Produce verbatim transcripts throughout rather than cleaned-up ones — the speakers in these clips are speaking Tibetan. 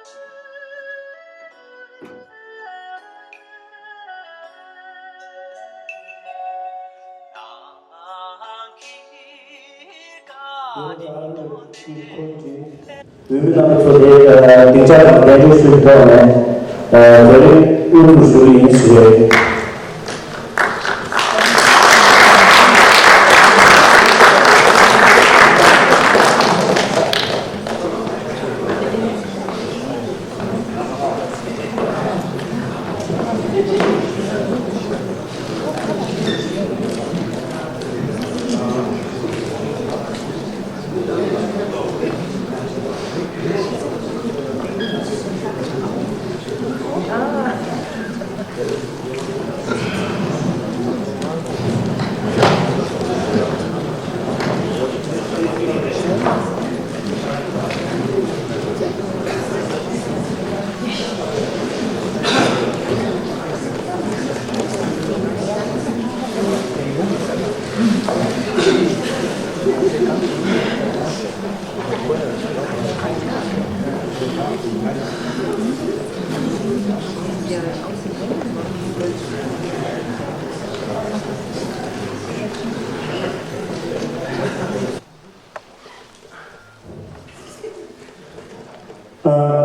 འོས་མི་རྣམ་པ་ཚོ་དེ་སྡིངས་ཆ་དང་གདན་འདྲེན་ཞུས་ཐོག་ནས་རྫོགས་རིམ་དབུ་འཛུགས་ཞུ་གི་ཡིན་ཞུ་རེད།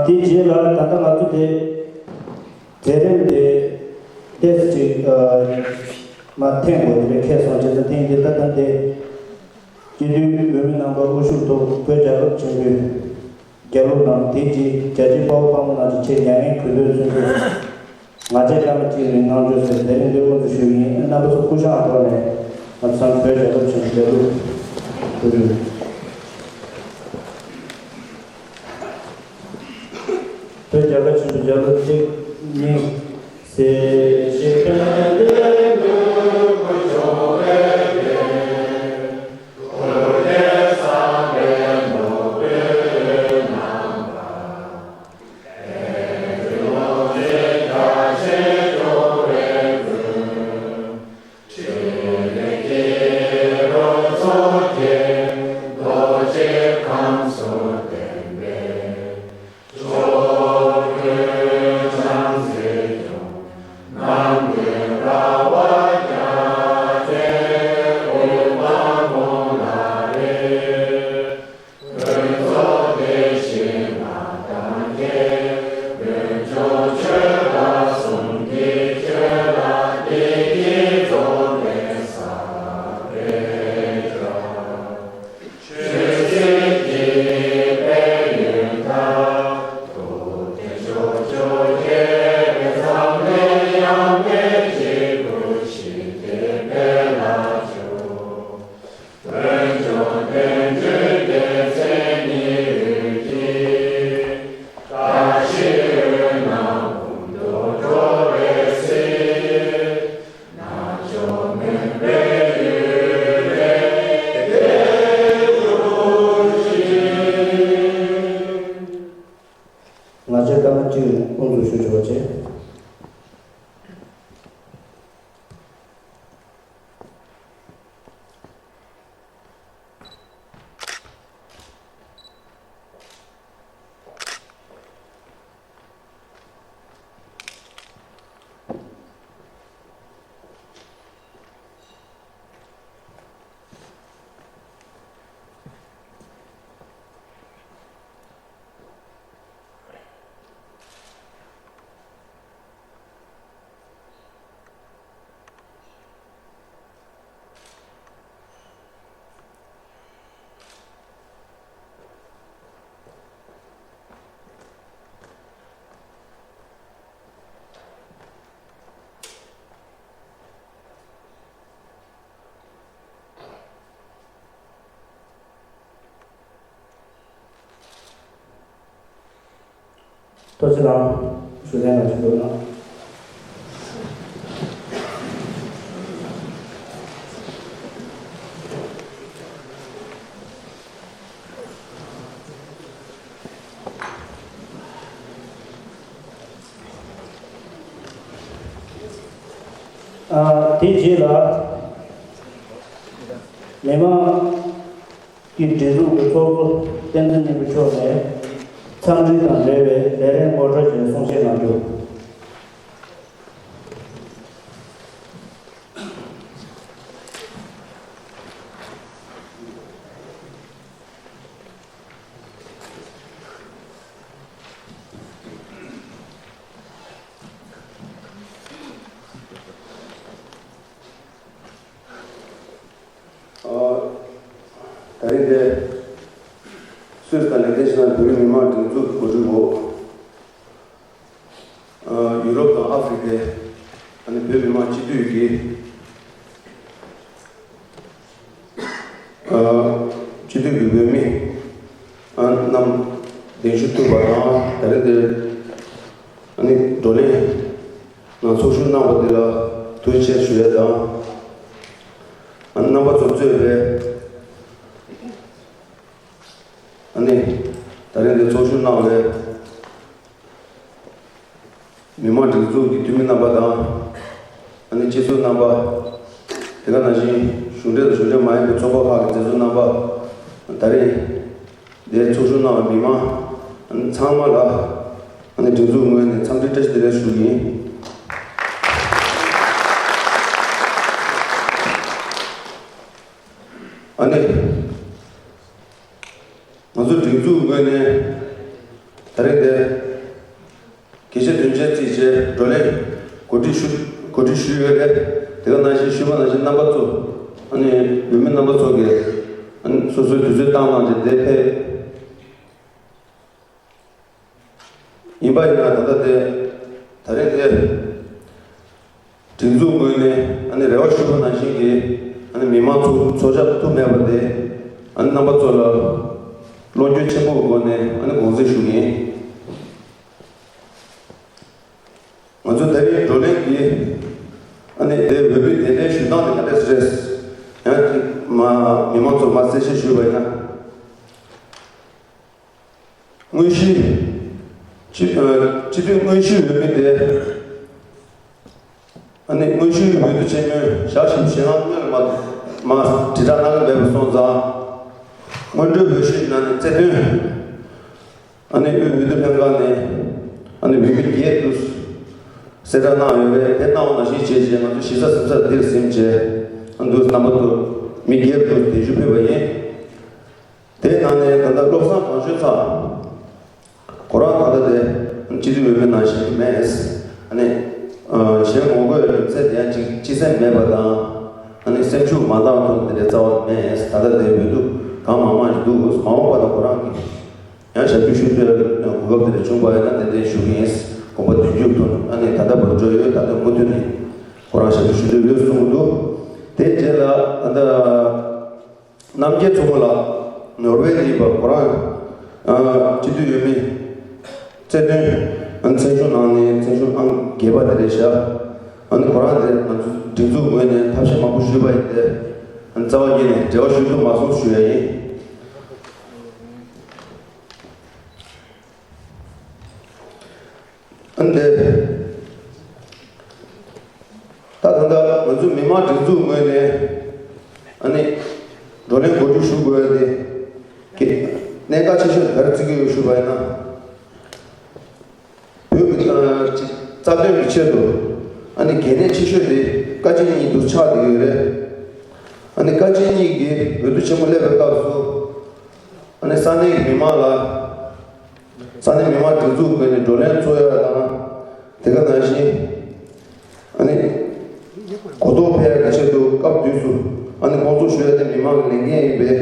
དེའི་རྗེས་ལ་ད་ལྟ་ང་ཚོ་དེ་མཛད་རིམ་དེ་ཏོག་ཙམ་ཅིག་མར་འཐེན་དགོས་དེ་རེད། ཁེལ་སོང་བྱས་ཙང་འཐེན་གྱི་འདུག་ད་ལྟ་འདི་སྤྱི་འཐུས་འོས་མི་རྣམ་པ་དབུ་བཞུགས་ཐོག་བོད་རྒྱལ་ཁབ་ཆེན་པོའི་རྒྱལ་གླུ་དང་དེའི་རྗེས་རྒྱལ་གཅེས་དཔའ་བོ་དཔའ་མོ་རྣམས་ཀྱི་ཆེད་མྱ་ངན་གུས་འདུད་གསོལ་འདེབས། ང་བཅས་བླ་མ་གཅིག་རིང་དངངས་སྐྱོར་ཟེར་དེ་རིང་འདིར་དབུ་འཛུགས་ཞུས་ཡིན། རྣམ་པ་ཚོ་སྐུ་བཞེངས་ཐོག་ནས་ང་ཚང་བོད་རྒྱལ་ཁབ་ཆེན་པོའི་རྒྱལ་གླུ་འབུལ་རྒྱུ། བོད་རྒྱལ་ཁབ་ཆེན་པོའི་རྒྱལ་གླུ་གཅིག་གཉིས། ང་ཚོས་སྐར་མ་གཅིག་རིང་དབུ་འཛུགས་ཞུ་ཆོག་པ་བྱས། ཐུགས་རྗེ་གནང་། ཞུ་ལན་ལ་ཞུ་དགོས་གནང་། ཨ། དེའི་རྗེས་ལ་མི་མང་གི་སྒྲིག་འཛུགས་ཀྱི་ཚོགས་གཙོ་བསྟན་འཛིན་སྙིང་པོ་མཆོག་ནས་ འཚམས་འདྲི་དང་འབྲེལ་བའི་ལས་རིམ་ངོ་སྤྲོད་ཀྱི་གསུང་བཤད་གནང་རྒྱུ། ཨ། ད་རིང་འདིར་སུད་སི་དང་ལིག་ཏེན་ཤི་ཊེན་བོད་རིགས་མི་མང་སྒྲིག་འཛུགས་ཀྱི་གོ་སྒྲིག་འོག་ཨ། ཡུ་རོབ་དང་ཨ་ཧྥེ་རི་ཁའི་ཨ་ནི་བོད་མི་མང་སྤྱི་འཐུས་ཀྱི་ཨ། སྤྱི་འཐུས་ཀྱི་འོས་མི་ཨ། རྣམས་གདན་ཞུ་ཐུབ་པ་དང་། ད་རེས་འདིར་ཨ་ནི་བགྲོ་གླེང་ནང་ཚོགས་ཞུགས་གནང་བ་འདི་ལ་ཐུགས་རྗེ་ཆེ་ཞུ་ཡས་དང་། ཨ། རྣམ་པ་ཚོ་གཙོས་པའི་ཨ་ནི་ད་རེས་འདིར་ཚོགས་ཞུགས་གནང་བའི་མི་མང་སྒྲིག་འཛུགས་ཀྱི་འཐུས་མི་རྣམ་པ་དང་། ཨ་ནི་སྤྱི་ཚོགས་རྣམ་པ། དེ་ག་ནང་བཞིན་གཞུང་འབྲེལ་དང་གཞུང་འབྲེལ་མ་ཡིན་པའི་ཚོགས་པ་ཁག་གི་མཛད་གཙོ་རྣམ་པ། ད་རེས་འདིར་ཚོགས་ཞུགས་གནང་བའི་མི་མང་ཚང་མ་ལ་ཨ་ནི་སྒྲིག་འཛུགས་ངོས་ནས་འཚམས་འདྲི་བཀྲ་ཤིས་བདེ་ལེགས་ཞུ་གི་ཡིན། ཨ་ནི་ང་ཚོ་སྒྲིག་འཛུགས་ངོས་ནས་ད་རེས་འདིར་གལ་ཆེ་དོན་ཆེན་བརྩིས་བྱས་བགྲོ་གླེང་གོ་སྒྲིག་ཞུ་གོ་སྒྲིག་ཞུས་ཡོད་རེད། དེ་ག་ནང་བཞིན་ཞུས་པ་ནང་བཞིན་རྣམ་པ་ཚོ། ཨ་ནི་འོས་མི་རྣམ་པ་ཚོ་གིས་ཨ་ནི་སོ་སོའི་དུས་ཚོད་བཏང་གནང་བྱས་འདིར་ཕེབས། ཡིན་པ་ཡིན་ན་ད་ལྟ་དེ་ད་རེས་དེ་སྒྲིག་འཛུགས་ངོས་ནས་ཨ་ནི་རེ་བ་ཞུས་པ་ནང་བཞིན་གྱི་ཨ་ནི་མི་མང་ཚོ་ཚོགས་ཞུགས་ཐུབ་མེད་པ་དེ་ཨ་ནི་རྣམ་པ་ཚོ་ལ་བློ་འགྱོད་ཆེན་པོའི་སྒོ་ནས་ཨ་ནི་དགོངས་སེལ་ཞུ་གི་ཡིན། ང་ཚོ་ད་རེས་བགྲོ་གླེང་གི་ཨ་ནི་དེ་འོས་མི་གདན་འདྲེན་ཞུ་སྟངས་དེ་ག་འདྲས་རེད། ཡང་ཅིག་མ་མི་མང་ཚོར་མར་གསལ་བཤད་ཞུས་པ་ཡིན་ན། དངོས་གཞི་སྤྱི་ཨ། སྤྱི་འཐུས་དངོས་གཞི་འོས་མི་དེ་ཨ་ནི་དངོས་གཞིའི་འོས་བསྡུ་ཆེན་མོའི་ཞག་བཞི་བཅུ་ཞེ་ལྔ་སྔོན་ལ་མ་མ་དྲིལ་བསྒྲགས་གནང་གི་མེད་པ་སོང་ཙང་། སྔོན་འགྲོའི་འོས་གཞིའི་ནང་ནས་རྩ་དོན་ཨ་ནི་དབུས་འོས་བསྡུ་ལྷན་ཁང་ནས་ཨ་ནི་འོས་མི་བརྒྱད་དུ་གསལ་བསྒྲགས་གནང་ཡོད་པས། དེ་གནང་བ་ནང་བཞིན་བྱས་རྗེས་ང་ཚོ་གཞི་རྩ་ཟིན་ཚར་འདིར་ཟིན་བྱས་ཨ་འདུག་རྣམ་པ་ཚོ་མི་བརྒྱད་དུ་གདན་ཞུ་ཕུལ་བ་ཡིན། དེའི་ནང་ནས་ད་ལྟ་བློ་བཟང་དར་ལྕོག་ཚང་ཁོ་རང་ད་ལྟ་དེ་སྤྱི་འཐུས་འོས་མི་ནང་བཞིན་མེད། ཨ་ནི་གཞན་ངོ་རྒོལ་ཡོད་ཚད་དེ་ཡང་གཅིག་སྤྱི་སེམས་མེད་པ་དང་། ཨ་ནི་སེམས་ཤུགས་མ་འདང་ཐོག་དེ་འདྲའི་རྩ་བ་མེད། ད་ལྟ་དེ་འོས་བསྡུ་གང་མང་མང་ཞིག་འདུག་མ་འོངས་པ་ད་ཁོ་རང་གིས་ཡང་ཞབས་ཞུ་ཞུ་འདོད་གོ་སྐབས་དེ་འདྲ་བྱུང་བ་ཡིན་ན་ཏན་ཏན་ཞུ་གི་ཡིན། དགོངས་པ་དོན་འགྱུར་ཐོག་ཨ་ནི་ད་ལྟ་བར་འགྲོ་ཡོད། ད་ལྟ་མུ་མཐུད་ནས་ཁོ་རང་ཞབས་ཞུ་ཞུ་འདོད་ཡོད་གསུང་གི་འདུག་དེ་རྗེས་ལ་ད་ལྟ། རྣམ་རྒྱལ་མཚོ་མོ་ལགས། ནོར་ཝེ་ནས་ཡིན་པ་ཁོ་རང་ཨ་སྤྱི་འཐུས་འོས་མི་རྩ་དོན་ཨ་ནི་ཚན་ཆུང་ནང་ནས་ཚན་ཆུང་ཨང་བརྒྱད་པ་དེ་རེད་ཤག་ཨ་ནི་ཁོ་རང་དེ་ང་ཚོ་སྒྲིག་འཛུགས་ངོས་ནས་ཐབས་ཤེས་མང་པོ་ཞུས་པ་ཡིན་ཏེ། ཨ་ནི་རྩ་བ་ཉིད་ནས་འབྲེལ་བ་ཞུ་ཐུབ་མ་སོང་ཞུ་ཡ་ཡིན། ཨ་ནི་དེ། ད་ད་ལྟ་ང་ཚོ་མི་མང་སྒྲིག་འཛུགས་ངོས་ནས་ཨ་ནི་བགྲོ་གླེང་གོ་སྒྲིག་ཞུ་དགོས་ཡ་དེ་གི་གནད་འགག་ཆེ་ཤོས་དེ་ག་རེ་བརྩི་གི་ཡོད་ཞུས་པ་ཡིན་ན། བོད་ཀྱི་ཨ་ཅིག་རྩ་དོན་གྱི་ཆེད་དུ་ཨ་ནི་གལ་གནད་ཆེ་ཤོས་དེ་བཀའ་སྤྱི་གཉིས་འདུ་ཆགས་བསྡད་ཡོད་རེད། ཨ་ནི་བཀའ་སྤྱི་གཉིས་ཀྱི་འོས་བསྡུ་ཆེན་མོ་སླེབས་པའི་སྐབས་སུ་ཨ་ནི་ས་གནས་ཀྱི་མི་མང་ལ། ས་གནས་མི་མང་སྒྲིག་འཛུགས་ངོས་ནས་བགྲོ་གླེང་ཚོགས་ཡ་དང་། དེ་ག་ནང་བཞིན་ཨ་ནི་གོ་རྟོགས་འཕེལ་ཡ་གི་ཆེད་དུ་སྐབས་དུས་སུ་ཨ་ནི་སྐོང་ཚོགས་ཞུ་ཡ་དེ་མི་མང་གི་ལས་འགན་ཡིན་པས།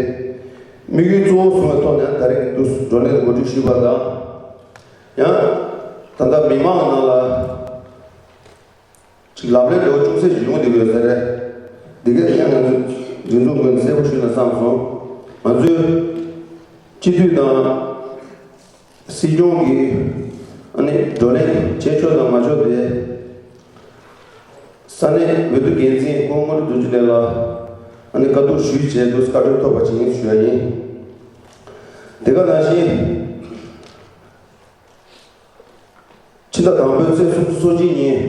དམིགས་ཡུལ་གཙོ་བོ་བཟུང་བའི་ཐོག་ནས་ད་རེས་ཀྱི་འདུ་བགྲོ་གླེང་གོ་སྒྲིག་ཞུས་པ་དང་། ཡང་ད་ལྟ་མི་མང་ནང་ལ། ཅིག་ལབ་རེས་འདྲ་བོ་ཅུང་ཟད་ཅིག་ཡོང་བསྡད་ཡོད་ས་རེད། འདི་གས་ཀྱང་ང་ཚོས་སྒྲིག་འཛུགས་ངོས་ནས་གསལ་པོ་ཞུས་ན་བསམ་སོང་། ང་ཚོས་སྤྱི་འཐུས་དང་སྲིད་སྐྱོང་གི་ཨ་ནི་བགྲོ་གླེང་བྱེད་ཆོག་དང་མ་ཆོག་དེ་ས་གནས་འོས་བསྡུ་འགན་འཛིན་སྐུ་ངོ་དངོས་གྲུབ་རྡོ་རྗེ་ལགས་ལ་ཨ་ནི་བཀའ་བསྡུར་ཞུས་བྱས་འདུག་བཀའ་འཁྲོལ་ཐོབ་པ་ཅིག་ཡིན་ཞུ་ཡ་ཡིན། དེ་ག་ནང་བཞིན། ཕྱི་ཟླ་དང་པོའི་ཚེས་སུམ་ཅུ་སོ་གཅིག་ཉིན།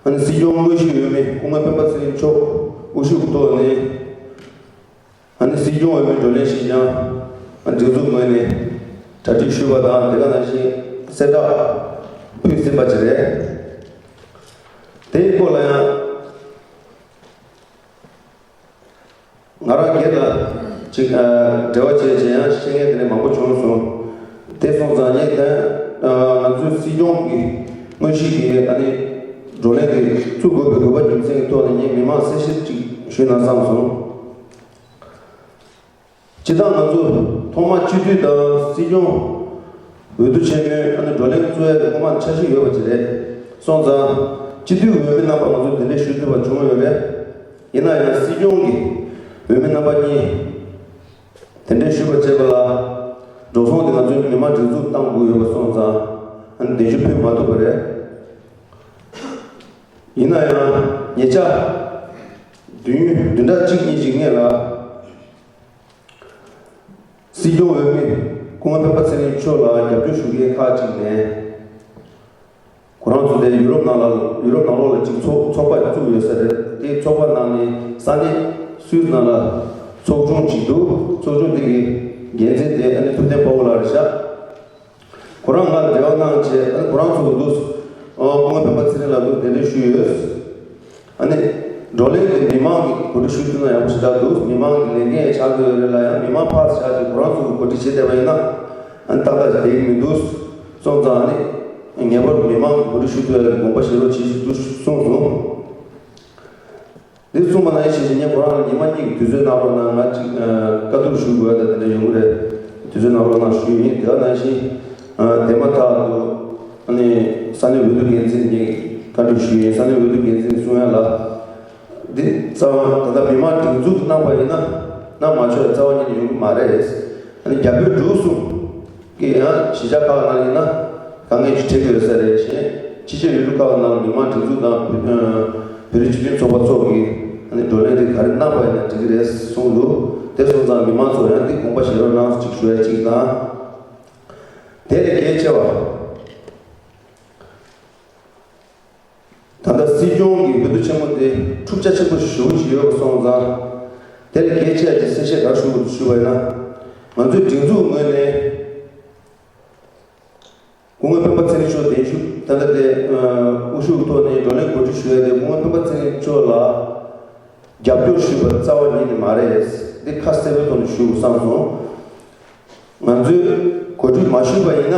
ཨ་ནི་སྲིད་སྐྱོང་དངོས་གཞིའི་འོས་མི་སྐུ་ངོ་སྤེན་པ་ཚེ་རིང་མཆོག་དབུ་བཞུགས་ཐོག་ནས། ཨ་ནི་སྲིད་སྐྱོང་འོས་མི་བགྲོ་གླེང་ཞིག་ཀྱང་ཨ་སྒྲིག་འཛུགས་ངོས་ནས་ གྲ་སྒྲིག་ཞུས་པ་དང་། དེ་ག་ནང་བཞིན་གསལ་བསྒྲགས་ཕུལ་ཟིན་པ་ཅིག་རེད། དེའི་སྐོར་ལ་ཡང་ང་རང་སྒེར་ལ་ཅིག་ཨ་འབྲེལ་བ་བྱས་བྱས་ཡང་བཤད་མཁན་དེ་འདྲ་མང་པོ་བྱུང་སོང་། དེ་སོང་ཙང་ངས་ད་ཨ་ང་ཚོའི་སྲིད་སྐྱོང་གི་དངོས་གཞི་གི་ཨ་ནི་བགྲོ་གླེང་དེ་བཙུགས་དགོས་པའི་དགོས་པ་རྒྱུ་མཚན་གྱི་ཐོག་ནས་ངས་མི་མང་གསལ་བཤད་ཅིག་ཞུས་ན་བསམ་སོང་། སྤྱིར་བཏང་ང་ཚོ་ཐོག་མར་སྤྱི་འཐུས་དང་སྲིད་སྐྱོང་། འོས་བསྡུ་ཆེན་མོའི་ཨ་ནི་བགྲོ་གླེང་བཙུགས་ཡ་དེ་སྔོན་མ་འཆར་གཞི་ཡོད་པ་ཅིག་རེད། སོང་ཙང་སྤྱི་འཐུས་འོས་མི་རྣམ་པ་ང་ཚོ་གདན་འདྲེན་ཞུ་ཐུབ་པ་བྱུང་ཡོད་རེད། ཡིན་ན་ཡང་སྲིད་སྐྱོང་གི་འོས་མི་རྣམ་པ་གཉིས་གདན་འདྲེན་ཞུས་པ་བྱས་པ་ལ། འགྲོ་སོང་དེ་ང་ཚོའི་མི་མང་སྒྲིག་འཛུགས་བཏང་དགོས་ཡོད་པ་སོང་ཙང་ཨ་ནི་གདན་ཞུ་ཕུལ་མ་ཐུབ་པ་རེད། ཡིན་ན་ཡང་ཉེ་ཆར་བདུན་བདུན་ཕྲག་གཅིག་གཉིས་ཀྱི་སྔོན་ལ། སྲིད་སྐྱོང་འོས་མི་སྐུ་ངོ་སྤེན་པ་ཚེ་རིང་མཆོག་ལ་རྒྱབ་སྐྱོར་ཞུ་མཁན་ཁག་ཅིག་ནས། ཁོ་རང་ཚོ་དེ་ཡུ་རོབ་ནང་ལ་ཡུ་རོབ་ནང་ལོགས་ལ་ཅིག་ཚོགས་ཚོགས་པ་བཙུགས་ཡོད་ས་རེད། དེའི་ཚོགས་པ་ནང་ནས་ས་གནས་སུད་སི་ནང་ལ་ཚོགས་ཆུང་ཅིག་འདུག་ཚོགས་ཆུང་དེ་གི་འགན་འཛིན་དེ་ཨ་ནི་ཐུབ་བསྟན་དཔའ་བོ་ལགས་རེད་ཤག་ཁོ་རང་ང་འབྲེལ་བ་གནང་བྱས། ཨ་ནི་ཁོ་རང་ཚོ་འདུག་ཨ་སྐུ་ངོ་སྤེན་པ་ཚེ་རིང་ལགས་འདུག་གདན་འདྲེན་ཞུས་ཡོད། ཨ་ནི་བགྲོ་གླེང་དེ་མི་མང་གིས་གོ་སྒྲིག་ཞུ་ཐུབ་ན་ཡག་པོ་ཞེ་དྲག་འདུག་མི་མང་གི་ལས་འགན་ཆགས་ཀྱི་ཡོད་རེད་ལ། ཡང་མི་མང་ཕར་བཞག་ཅིག་ཁོ་རང་ཚོ་གིས་གོ་སྒྲིག་བྱེད་བསྡད་པ་ཡིན་ན། ཨ་ནི་ཏག་ཏག་ཅིག་བསྡད་ཀྱི་མི་འདུག་སོང་ཙང་ཨ་ནི་ངེས་པར་མི་མང་གིས་གོ་སྒྲིག་ཞུ་ཐུབ་ཡ་གི་དགོངས་པ་བཞེས་རོགས་བྱེད་ཞེས་འདུག་གསུངས་སོང་། འདི་གསུངས་པ་ནང་བཞིན་བྱས་ངས་ཁོ་རང་ལ་ཉི་མ་གཉིས་ཀྱི་དུས་ཚོད་གནང་རོགས་གནང་། ང་གཅིག་ཨ་བཀའ་བསྡུར་ཞུ་དགོས་ཡ་ད་དེ་འདྲ་ཡོང་གི་རེད། དུས་ཚོད་གནང་རོགས་གནང་ཞུས་ཡིན། དེ་ག་ནང་བཞིན་ཨ་དེ་མ་ཐག་ཏུ་ཨ་ནི་ས་གནས་འོས་བསྡུ་འགན་འཛིན་གྱིས་བཀའ་འདྲི་ཞུས་ཡིན། ས་གནས་འོས་བསྡུ་འགན་འཛིན་གསུང་ཡ་ལ། འདི་རྩ་བ་ད་ལྟ་མི་མང་སྒྲིག་འཛུགས་གནང་པ་ཡིན་ན་གནང་མ་ཆོག་ཡ་རྩ་བ་ཉིད་ནས་ཡོང་གི་མ་རེད། ཨ་ནི་རྒྱ་བོད་འབྲུག་གསུམ་གྱི་ཡང་གཞིས་ཆགས་ཁག་ནང་ཡིན་ན་དཀའ་ངལ་ཞིག་འཕྲད་ཀྱི་ཡོད་ས་རེད། གཞན་ཕྱི་རྒྱལ་ཡུལ་གྲུ་ཁག་ནང་མི་མང་སྒྲིག་འཛུགས་དང་བོད་རིགས་སྤྱི་མཐུན་ཚོགས་པ་སོགས་ཀྱིས་ཨ་ནི་བགྲོ་གླེང་དེ་ག་རེ་གནང་པ་ཡིན་ན་འགྲིག་གི་རེད་གསུངས་འདུག་དེ་སོང་ཙང་མི་མང་ཚོ་ཡང་འདི་དགོངས་པ་བཞེས་རོགས་གནང་ཅིག་ཞུ་ཡ་གཅིག་དང་། དེ་ལས་གལ་ཆེ་བ། ད་ལྟ་སྲིད་སྐྱོང་གི་འོས་བསྡུ་ཆེན་མོ་དེ་འཁྲུག་ཆ་ཆེན་པོ་ཞེ་པོ་ཅིག་ཡོད་པ་སོང་ཙང་། དེ་ལས་གལ་ཆེ་ཡ་གི་གསལ་བཤད་ག་རེ་ཞུ་དགོས་ཞུས་པ་ཡིན་ན། ང་ཚོའི་སྒྲིག་འཛུགས་ངོས་ནས་སྐུ་ངོ་སྤེན་པ་ཚེ་རིང་མཆོག་གདན་ཞུ་ད་ལྟ་དེ་དབུ་བཞུགས་ཐོག་ནས་བགྲོ་གླེང་གོ་སྒྲིག་ཞུ་ཡ་དེ་སྐུ་ངོ་སྤེན་པ་ཚེ་རིང་མཆོག་ལ་རྒྱབ་སྐྱོར་ཞུས་པ་རྩ་བ་ཉིད་ནས་མ་རེད། འདི་ཁ་གསལ་པོའི་ཐོག་ནས་ཞུ་དགོས་བསམ་སོང་། ང་ཚོས་གོ་སྒྲིག་མ་ཞུས་པ་ཡིན་ན།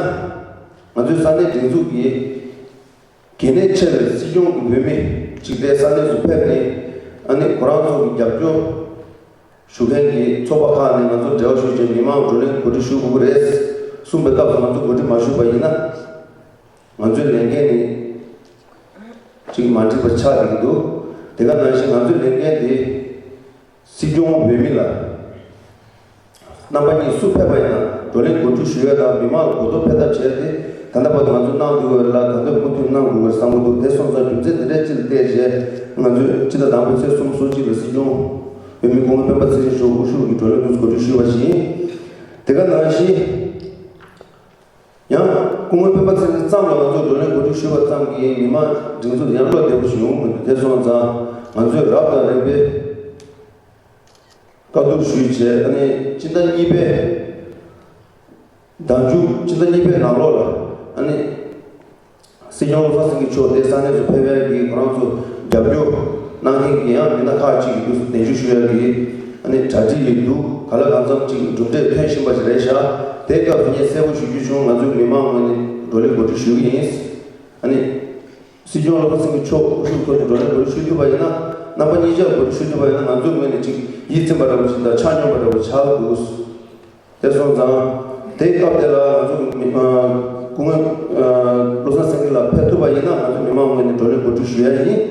ང་ཚོའི་ས་གནས་སྒྲིག་འཛུགས་ཀྱི་གལ་གནད་ཆེ་བའི་སྲིད་སྐྱོང་གི་འོས་མི་གཅིག་དེ་ས་གནས་སུ་ཕེབས་ནས། ཨ་ནི་ཁོ་རང་ཚོ་གི་རྒྱབ་སྐྱོར་ཞུ་མཁན་གྱི་ཚོགས་པ་ཁག་ནས་ང་ཚོ་འབྲེལ་བ་ཞུས་བྱས་མི་མང་བགྲོ་གླེང་གོ་སྒྲིག་ཞུ་དགོས་ཀྱི་རེད་གསུངས་པའི་སྐབས་སུ་ང་ཚོ་གོ་སྒྲིག་མ་ཞུས་པ་ཡིན་ན། ང་ཚོའི་ལས་འགན་ནི་གཅིག་མ་འགྲིག་པ་ཆགས་བསྡད་ཀྱི་འདུག་དེ་ག་ནང་བཞིན་ང་ཚོའི་ལས་འགན་དེ། སྲིད་སྐྱོང་འོས་མི་ལ་རྣམ་པ་གཉིས་སུ་ཕེབས་པ་ཡིན་ན་བགྲོ་གླེང་གོ་སྒྲིག་ཞུ་ཡ་དང་མི་མང་ལ་གོ་རྟོགས་འཕེལ་ཐབས་བྱས་ཏེ། ད་ལྟ་བར་དུ་ང་ཚོས་གནང་འདུག་པ་ལ་ད་ལྟ་མུ་མཐུད་གནང་དགོས་པར་བསམ་གྱི་འདུག་དེ་སོང་ཙང་རྒྱུ་མཚན་དེ་འདྲ་ཅིག་ལ་བལྟས་རྗེས་ང་ཚོས་སྤྱི་ཟླ་དང་པོའི་ཚེས་སོ་གཅིག་ལ་སྲིད་སྐྱོང་འོས་མི་སྐུ་ངོ་སྤེན་པ་ཚེ་རིང་མཆོག་དབུ་བཞུགས་ཀྱི་བགྲོ་གླེང་དུ་གོ་སྒྲིག་ཞུས་པ་ཞིག་ཡིན། དེ་ག་ནང་བཞིན། ཡང་སྐུ་ངོ་སྤེན་པ་ཚེ་རིང་ཙམ་ལ་ང་ཚོས་བགྲོ་གླེང་གོ་སྒྲིག་ཞུས་པ་ཙམ་གྱིས་མི་མང་སྒྲིག་འཛུགས་ཡང་བློ་བདེ་པོ་ཞིག་ཡོང་མི་འདུག་དེ་སོང་ཙང་ང་ཚོས་རབ་དང་རིམ་པས་བཀའ་བསྡུར་ཞུས་བྱས། ཨ་ནི་སྤྱི་ཟླ་གཉིས་པའི་ཟླ་མཇུག་སྤྱི་ཟླ་གཉིས་པའི་ནང་ལོགས་ལ་ཨ་ནི་སྲིད་སྐྱོང་བློ་བཟང་སེང་གེ་མཆོག་དེ་ས་གནས་སུ་ཕེབས་ཡག་གི་ཁོ་རང་ཚོ་རྒྱབ་སྐྱོར་གནང་མཁན་གྱི་ཡང་མི་སྣ་ཁག་ཅིག་གི་དུས་སུ་གདན་ཞུ་ཞུ་ཡག་གི་ཨ་ནི་གྲ་སྒྲིག་ཡོད་འདུག་ག་ལ་གང་འཚམ་ཅིག་གྲུབ་འབྲས་ཐོན་བཞིན་པ་ཞིག་རེད་ཤག་དེའི་སྐབས་སུ་ངས་གསལ་པོ་ཞུ་རྒྱུ་བྱུང་། ང་ཚོའི་མི་མང་ངོས་ནས་བགྲོ་གླེང་གོ་སྒྲིག་ཞུ་གི་ཡིན། ཨ་ནི་སྲིད་སྐྱོང་བློ་བཟང་སེང་གེ་མཆོག་དབུ་བཞུགས་ཐོག་ནས་བགྲོ་གླེང་གོ་སྒྲིག་ཞུ་ཐུབ་པ་ཡིན་ན། རྣམ་པ་གཉིས་ཆར་གོ་སྒྲིག་ཞུ་ཐུབ་པ་ཡིན་ན་ང་ཚོའི་ངོས་ནས་ཅིག་ཡིད་ཚིམ་པ་འདྲ་པོ་ཞིག་དང་ཆ་སྙོམས་པ་འདྲ་པོ་ཆགས་འདུག་དེ་སོང་ཙང་། དེའི་སྐབས་དེ་ལ་ང་ཚོ་མི་ཨ་སྐུ་ངོ་ཨ་བློ་བཟང་སེང་གེ་ལགས་ཕེབས་ཐུབ་པ་ཡིན་ན་ང་ཚོ་མི་མང་ངོས་ནས་བགྲོ་གླེང་གོ་སྒྲིག་ཞུ་ཡ་ཡིན།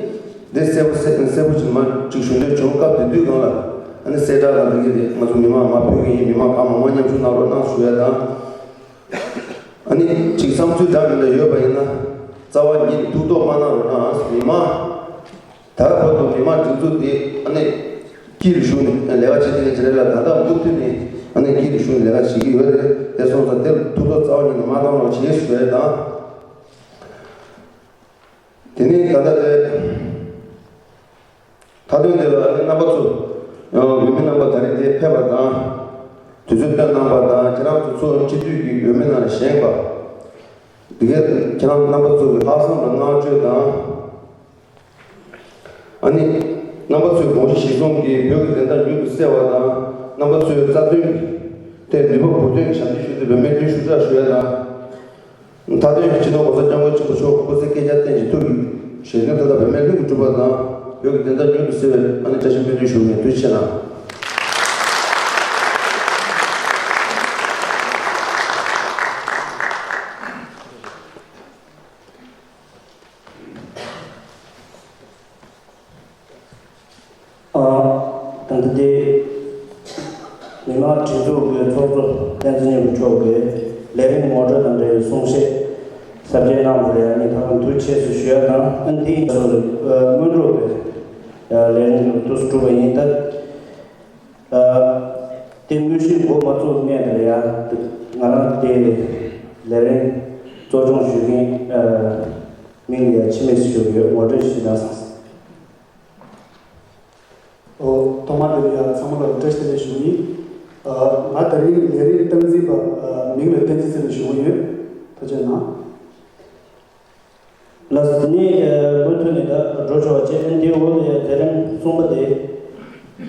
འདི་གསལ་པོ་གསལ་གསལ་པོ་ཅིག་མ་ཅིག་ཞུ་འདོད་བྱུང་། སྐབས་དེ་དུས་སྒང་ལ་ཨ་ནི་གསལ་བསྒྲགས་དང་འདི་གི་རེད། ང་ཚོ་མི་མང་མར་ཕུལ་གི་ཡིན། མི་མང་གང་མང་མང་མཉམ་ཞུགས་གནང་རོགས་གནང་ཞུ་ཡ་དང་། ཨ་ནི་ཅིག་བསམ་ཚུལ་འདྲ་མི་འདྲ་ཡོད་པ་ཡིན་ན་རྩ་བ་ཉིད་ནས་ཐུགས་དོགས་མ་གནང་རོགས་གནང་། མི་མང་། ད་བར་དུ་མི་མང་སྒྲིག་འཛུགས་དེ་ཨ་ནི་དཀྱིལ་ཞུགས་ནས་ལས་ཀ་བྱེད་མཁན་ཅིག་རེད་ལ། ད་ལྟ་མུ་མཐུད་ནས་ཨ་ནི་དཀྱིལ་ཞུགས་ནས་ལས་ཀ་བྱེད་ཀྱི་ཡོད་རེད། དེ་སོང་ཙང་དེར་ཐུགས་དོགས་རྩ་བ་ཉིད་ནས་མ་གཏོང་རོགས་བྱེད་ཞུ་ཡ་དང་། དེ་ནས་ད་ལྟ་དེ་མཐའ་དོན་དེ་ལ་ཨ་ནི་རྣམ་པ་ཚོ་ཡང་འོས་མི་རྣམ་པ་ད་རེས་དེ་ཕེབས་པ་དང་། དུས་ཚོད་བཏོན་གནང་པ་དང་། ཁྱེད་རང་ཚོ་ཚོགས་སྤྱི་འཐུས་ཀྱི་འོས་མི་རྣམས་ལ་བཞེངས་པ། འདི་ག་ཁྱེད་རང་རྣམ་པ་ཚོ་གི་ལྷག་བསམ་དང་བསྔགས་བརྗོད་དང་། ཨ་ནི་རྣམ་པ་ཚོའི་དགོངས་གཞི་གཞིར་བཟུང་གིས་བོད་ཀྱི་བདེན་མཐའ་མྱུར་དུ་གསལ་བ་དང་། རྣམ་པ་ཚོའི་རྩ་དོན་ཐད་ནུས་པ་འབུར་འདོན་གྱི་ཞབས་འདེགས་ཞུ་མཁན་བོད་མིའི་སྒྲིག་འཛུགས་ཞུ་ཡ་དང་། མཐའ་དོན་སྤྱི་ནོར་༸གོང་ས་༸སྐྱབས་མགོན་ཆེན་པོ་མཆོག་སྐུ་ཚེ་བསྐལ་བརྒྱར་བརྟན་ཅིང་ཐུགས་ཀྱི་བཞེད་དོན་མཐའ་དག་བོད་མིའི་ལྷུན་གྱིས་གྲུབ་པ་དང་། བོད་ཀྱི་བདེན་མཐའ་མྱུར་དུ་གསལ་བའི་ཨ་ནི་བཀྲ་ཤིས་སྨོན་འདུན་ཞུ་ངེས། ཐུགས་རྗེ་ཆེ་གནང་། ཨ། ད་ལྟ་དེ་མི་དམངས་སྒྲིག་འཛུགས་ཀྱི་ཚོགས་གཙོ་བསྟན་འཛིན་སྙིང་པོ་མཆོག་གིས་ལས་རིམ་ངོ་སྤྲོད་དང་འབྲེལ་བའི་གསུང་བཤད་ཟབ་རྒྱས་གནང་བར་ཡང་ངས་ཐུགས་རྗེ་ཆེ་ཞུ་ཡ་དང་། ཨ་ནི་དེའི་སྔོན་འགྲོ་བའི་ལས་རིམ་དུ་གྲུབ་པ་ཡིན། ད་དེ་དངོས་གཞི་འགོ་མ་བཙུགས་སྔོན་དུ་ཡང་ང་རང་དེ་ལས་རིམ་གཙོ་སྐྱོང་ཞུ་མཁན་མིང་ལ་ཡང་འཆི་མེད་ཞུ་གི་ཡོད། ངོ་སྤྲོད་ཞུས་ན་བཟང་། ཨོ། ཐོག་མར་དེ་ལ་ཡང་ཚང་མ་ལ་བཀྲ་ཤིས་བདེ་ལེགས་ཞུ་གི་ཡིན། ཨ། ང་དེ་རིང་ལས་རིམ་སྟངས་འཛིན་པ། ཨ། མིང་ལ་བསྟན་འཛིན་ཟེར་ནས་ཞུ་གི་ཡོད། ཐུགས་རྗེ་གནང་། ལགས་སོ། དེ་ནས་མུ་མཐུད་ནས་ད་འགྲོ་ཆོག་པ་བྱས། ཨ་ནི་དེའི་འོག་ལ་ཡང་ལས་རིམ་གསུམ་པ་དེ་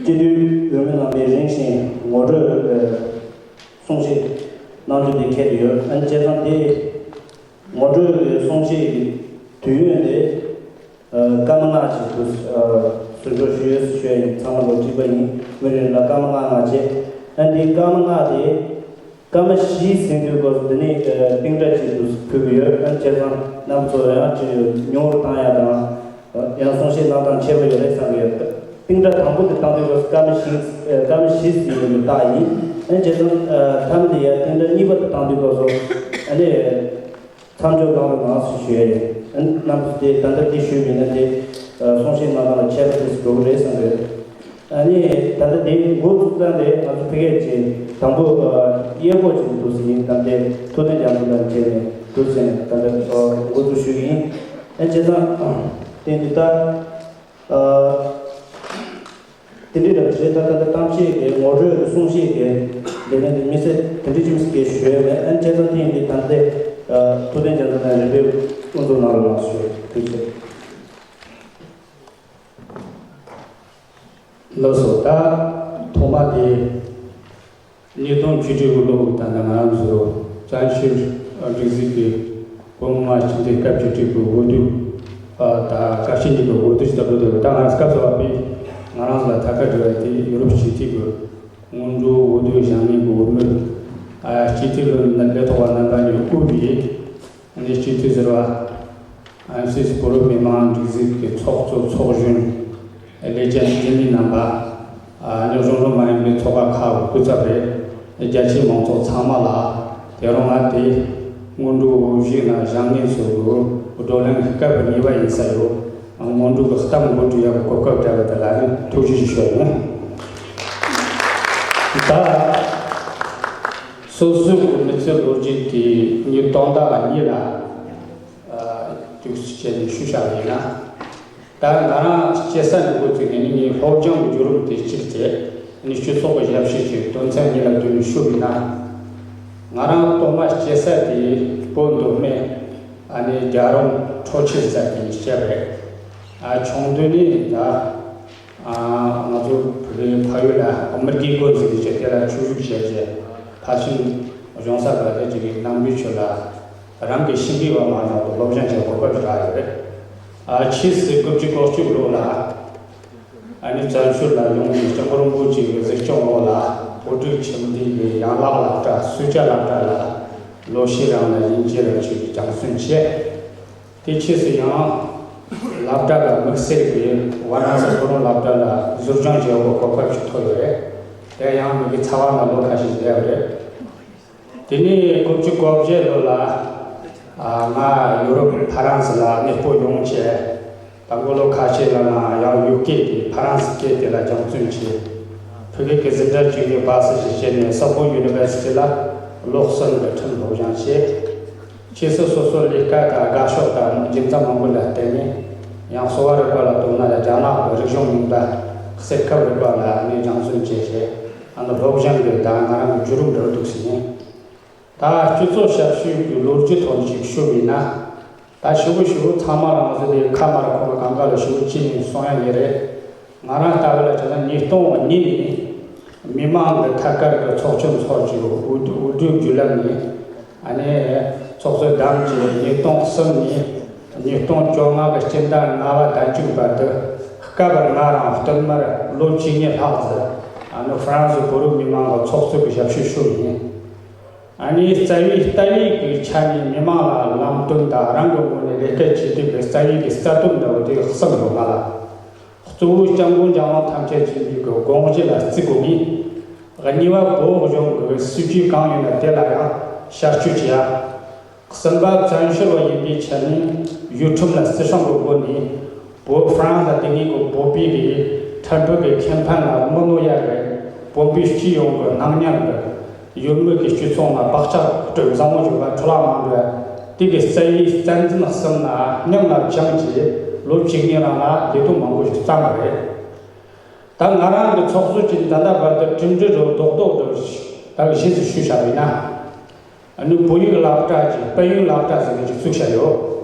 སྤྱི་འཐུས་འོས་མི་རྣམ་པས་རིམ་བཞིན་ངོ་སྤྲོད་གསུང་བཤད་གནང་རྒྱུ་དེ་འཁེལ་ཡོད། ཨ་ནི་བྱས་ཙང་དེ་ངོ་སྤྲོད་གསུང་བཤད་ཀྱི་དུས་ཡུན་དེ། ཨ། སྐར་མ་ལྔ་ཅིག་དུ། ཨ། གསུང་ཆོག་ཞུ་ཡོད་ཞུ་ཡ་ཡིན། ཚང་མ་ལོ་གཅིག་པ་ཡིན། མི་རེ་ལ་སྐར་མ་ལྔ་ལྔ་བྱས། ཨ། འདི་སྐར་མ་ལྔ་དེ་སྐར་མ་བཞི་ཟིན་དུས་སྐབས་སུ་འདི་ནས། ཨ། སྟེང་སྒྲ་ཅིག་དུ་ཕུལ་གྱི་ཡོད། ཨ། བྱས་ཙང་རྣམ་པ་ཚོ་ཡང་ཅིག་ཉུང་རུ་བཏང་ཡ་དང་། ཡང་གསུང་བཤད་གནང་སྟངས་ཁྱད་པར་ཡོད་རེད་བསམ་གྱི་ཡོད། སྟེང་སྒྲ་དང་པོ་དེ་བཏང་དུས་སྐབས་སུ་སྐར་མ་བཞི། ཨ། སྐར་མ་བཞི་ཟིན་ཡོད་པའི་རྟགས་ཡིན། ཨ། བྱས་ཙང་། ཨ། མཐའ་མ་དེ་ཡང་སྟེང་སྒྲ་གཉིས་པ་དེ་བཏང་དུས་སྐབས་སུ། ཨ་ནི། མཚམས་འཇོག་གནང་བའི་ངང་ཚུལ་ཞུ་ཡ་ཡིན། ཨ། རྣམ་པ་ཚོ་དེ་ད་ལྟ་འདི་ཞུས་པ་ཡིན་ན། དེ་གསུང་བཤད་གནང་སྟངས་ལ་ཁྱད་པར་དེ་འགྲོ་གི་རེད་བསམ་གྱི་ཡོད། ཨ་ནི་ད་ལྟ་དེ་འགོ་བཙུགས་སྟངས་དེ་ང་ཚོ་ཕ་གིར་ཅིག་དང་པོ་གཡས་སྐོར་ཅིག་འདུག་ཟིན། ད་ལྟ་ཐུབ་བསྟན་རྒྱ་མཚོ་དང་མཇལ་ནས་འདུག་ཟིན། ད་ལྟ་འགོ་འཛུགས་ཞུ་གི་ཡིན། ཨ། བྱས་ཙང་དེ་འདི་ལྟར། ཨ། དེ་འདྲའི་རབ་བྱེད་ད་ལྟ་གཏམ་བཤད་དེ། ངོ་སྤྲོད་གསུང་བཤད་དེ། ལས་ངན་དེ་མི་སེར་དེ་འདྲའི་ཅིག་མི་སྐད་ཞུ་ཡ་མེད། ཨ། བྱས་ཙང་དེ་ཡིན་དུས་ད་ལྟའི། ཨ། ཐུབ་བསྟན་རྒྱ་མཚོ་དང་རིམ་པས་དབུ་འཛུགས་གནང་རོགས་གནང་ཞུ། ཐུགས་རྗེ་ཆེ། ལགས་སོ། ད་ཐོག་མ་དེ། ཉིས་སྟོང་བཅུ་དྲུག་གི་ལོ་ད་ལྟ་ང་རང་ཚོ་བཙན་བྱོལ་སྒྲིག་འཛུགས་ཀྱི་བོད་མི་མང་སྤྱི་འཐུས་སྐབས་བཅུ་དྲུག་གི་འོས་བསྡུ། ཨ། ད་སྐབས་བཅུ་གཉིས་པའི་འོས་བསྡུ་ཞིག་ལྟ་བུ་དེ། ད་ང་རང་སྐབས་སུ་བབས་པས་ང་རང་ཚོ་ལ་ཐད་ཀར་འབྲེལ་བ་དེ་ཡུ་རོབ་སྤྱི་འཐུས་ཀྱི་སྔོན་འགྲོ་འོས་བསྡུ་བཞེངས་མཁན་གྱི་འོས་མི། ཨ། སྤྱི་འཐུས་ལས་ཐོག་པ་རྣམ་པ་གཉིས་དབུས་པའི། ཨ་ནི་སྤྱི་འཐུས་ཟུར་པ། ཨ། སུད་སི་བོད་རིགས་མི་མང་སྒྲིག་འཛུགས་ཀྱི་ཚོགས་གཙོ་ཚོགས་གཞོན། ལས་བྱེད་འཐུས་མི་རྣམ་པ། ཨ་ནི་གཞུང་འབྲེལ་མ་ཡིན་པའི་ཚོགས་པ་ཁག་སྐུ་ཚབ་རེད། རྒྱ་ཆེའི་མང་ཚོགས་ཚང་མ་ལ། དེ་རིང་ང་དེ་སྔོན་འགྲོའི་འོས་བཞེངས་ནང་བཞེངས་མཁན་ཚོ་གི་བགྲོ་གླེང་གི་སྐབས་བརྙེས་པ་ཡིན་ས་ཡོད། སྔོན་འགྲོ་གི་གཏམ་འགོ་འདྲི་ཡག་གི་གོ་སྐབས་སྤྲད་པ་དེ་ལ་ནི་ཐུགས་རྗེ་ཆེ་ཞུ་ཡ་ཡིན། ད་སོ་སོའི་མི་ཚེ་ལོ་རྒྱུས་དེ་ཉིས་སྟོང་ཟླ་གཉིས་ལ། ཨ། དུས་སུ་བྱས་ནས་ཞུ་བཞག་ཡིན་ན། ད་ང་རང་སྐྱེས་ས་ནས་འགོ་བཙུགས་ནས་ནི་ངའི་སློབ་སྦྱོང་གི་བརྒྱུད་རིམ་དེ་གཅིག་བྱས་ནས་སྤྱི་ཚོགས་ཀྱི་ཞབས་ཕྱི་བྱས། དོན་ཚན་གཉིས་ལ་བསྡུས་ནས་ཞུས་པ་ཡིན་ན། ང་རང་ཐོག་མ་སྐྱེས་ས་དེ་བོད་མདོ་སྨད། ཨ་ནི་རྒྱལ་རོང་ཁྲོ་ཆུ་ཟེར་དེ་ནས་སྐྱེས་པ་རེད། ཨ། ཆུང་དུས་ནས་ད། ཨ། ང་ཚོ་བོད་པའི་ཕ་ཡུལ་ལ་མི་རྒན་རྒོན་ཟེར་གྱི་བྱས། དེ་ལ་ཆོས་ཞུགས་བྱས་བྱས། ཕར་ཕྱིན་གཞུང་ས་ག་དེ་ཅིག་གི་ནང་པའི་ཆོས་ལ་རང་གི་ཤེས་ཀྱི་བ་མ་ནོར་བར་སློབ་སྦྱོང་བྱེད་དགོས་པ་ཞིག་རག་ཡོད་རེད། ཨ། ཕྱིས་སུ་དགུ་བཅུ་གོ་གཅིག་ལོ་ལ། ཨ་ནི་བཙན་བྱོལ་ལ་ཡོང་ནས་སྐྱབས་མགོན་རིན་པོ་ཆེ་གི་གཟིགས་སྐྱོང་འོག་ལ་བོད་ཕྲུག་ཁྱིམ་སྡེ་གི་ཡན་ལག་སློབ་གྲྭ་སུམ་བརྒྱ་སློབ་གྲྭ་ལ་ལོ་ཤས་རིང་ལ་དབྱིན་ཇི་རུ་ཆོས་ཀྱི་སྦྱང་བརྩོན་བྱས། དེ་ཕྱིས་སུ་ཡང་སློབ་གྲྭ་ལ་དམིགས་བསལ་གྱི་ཝཱ་ར་ཎ་སི་ལྷོ་རོང་སློབ་གྲྭ་ལ་ཟུར་སྦྱོང་བྱེད་དགོས་གོ་སྐབས་ཤིག་ཐོབ་ཡོད་རེད། དེ་ཡང་མི་གི་ཚ་བ་ན་ལོ་ཁ་ཤས་བསྡད་པ་རེད། དེ་ནས་དགུ་བཅུ་གོ་བརྒྱད་ལོ་ལ། ཨ། ང་ཡུ་རོབ་ཕ་རན་སི་ལ་གནས་སྤོ་ཡོང་བྱས། ད་མགོ་ལོག་ཁ་ཤས་ལ་ང་ཡང་ཡུ་སྐད་དེ་ཕ་རན་སི་སྐད་དེ་ལ་སྦྱང་བརྩོན་བྱས། ཕ་གི་གི་འཛིན་གྲྭ་བཅུ་གཉིས་པ་སི་ཞིག་བྱས་ནས་སོ་པོ་ཡུ་ནི་ཝར་སི་ཊི་ལ་ལོ་གསུམ་གི་ཁྲིམས་སློབ་སྦྱོང་བྱས། ཕྱིས་སུ་སོ་སོའི་ལས་ཀ་དང་དགའ་ཕྱོགས་དང་རྒྱུ་མཚན་མང་པོ་ལ་བརྟེན་ནས། ཡང་གསོ་བ་རིག་པ་ལ་དོ་སྣང་ལ་རྒྱ་ནག་གི་རིག་གཞུང་རྙིང་པ་གསེར་ཁབ་རིག་པ་ལ་ནས་སྦྱང་བརྩོན་བྱས་བྱས། ཨ་ནི་སློབ་སྦྱོང་གི་ད་ང་རང་གི་བརྒྱུད་རིམ་འདྲ་བོ་འདུག་ཟེར་ནས། ད་སྤྱི་ཚོགས་ཞབས་ཞུའི་གི་ལོ་རྒྱུས་ཐོག་ནས་ཅིག་ཞུ་བ་ཡིན་ན། ད་ཞུ་བ་ཞུ་བ་ཚང་མ་ལ་ང་ཚོ་དེ་ཁ་མ་ར་ཁོ་ར་གང་ག་ལ་ཞུ་བ་ཅི་ནས་གསུང་ཡ་ཡོད་རེད། ང་རང་ལྟ་བུ་ལ་བྱས་ན་ཉིས་སྟོང་གཉིས་ནས་མི་མང་གི་ཐད་ཀར་གི་ཚོགས་ཆུང་ཚོགས་ཀྱི་འོས་འོས་བསྡུའི་བརྒྱུད་ལམ་ནས། ཨ་ནི་ཚོགས་གཙོ་བདམས་ཀྱིས་ཉིས་སྟོང་གསུམ་ནས་ཉིས་སྟོང་བཅོ་ལྔ་གི་སྤྱི་ཟླ་ལྔ་པ་ཟླ་མཇུག་བར་དུ་སྐབས་རེ་ང་རང་བསྟུད་མར་ལོ་བཅུ་གཉིས་ལྷག་ཙམ་ཨ་ནི་ཧྥ་རན་སི་བོད་རིགས་མི་མང་གི་ཚོགས་གཙོ་གི་ཞབས་ཞུ་ཞུས་ཡིན། ཨ་ནི་རྩ་བའི་ལྟ་བའི་གི་ཆ་ནས་མི་མང་ལ་ལམ་སྟོན་དང་རང་གི་ངོས་ནས་ལས་ཀ་བྱེད་དུས་ཀྱི་རྩ་བའི་གི་རྩ་དོན་འདྲ་བོ་དེ་གསུམ་ཡོད་ང་ལ། གཙོ་བོ་སྐྱབས་མགོན་རྒྱལ་དབང་ཐམས་ཅད་མཁྱེན་པའི་གི་དགོངས་གཞི་ལ་བརྩི་དགོས་པས། གཉིས་པ་བོད་གཞུང་གི་སྲིད་ཇུས་གང་ཡིན་ན་དེ་ལ་ཡང་ཞབས་ཞུ་བྱེད་ཡ། གསུམ་པ་བཙན་བྱོལ་བ་ཡིན་པའི་ཆ་ནས་ཡུལ་ཁྲིམས་ལ་བརྩི་སྲུང་གི་སྒོ་ནས་བོད་ཧྥ་རན་སི་དེ་ངེད་ཀྱི་བོད་པའི་གི་ཁྲིམས་དཔོན་གྱི་ཁེ་ཕན་ལ་མི་གནོད་ཡ་གི་བོད་པའི་སྤྱི་ཡོངས་ཀྱི་སྣང་བརྙན་གྱི་ཡུལ་མི་གི་སྤྱི་ཚོགས་ནང་བག་ཆགས་སྤྲོད་བཟང་བོ་བྱུང་བ་འཕྲོ་བརླག་མང་པོ་དེ་གི་རྩ་བའི་རྩ་འཛིན་གསུམ་ལ་མཉམ་ལ་བྱང་གིས་ལོ་བཅུ་གཉིས་རིང་ལ་ལས་དོན་མང་པོ་ཞིག་བརྩམས་པ་རེད། ད་ང་རང་གི་ཚོགས་གཙོ་གྱིས་ད་ལྟ་བར་དུ་གྲུབ་འབྲས་རུ་རྡོག་རྡོག་ཏུ་ད་གི་ཞིབ་ཏུ་ཞུས་བཞག་པ་ཡིན་ན། ཨ་ནི་བོད་ཡིག་སློབ་གྲྭ་གྱི་དཔལ་ཡོན་སློབ་གྲྭ་ཟེར་ནས་ཅིག་བཙུགས་བཞག་ཡོད།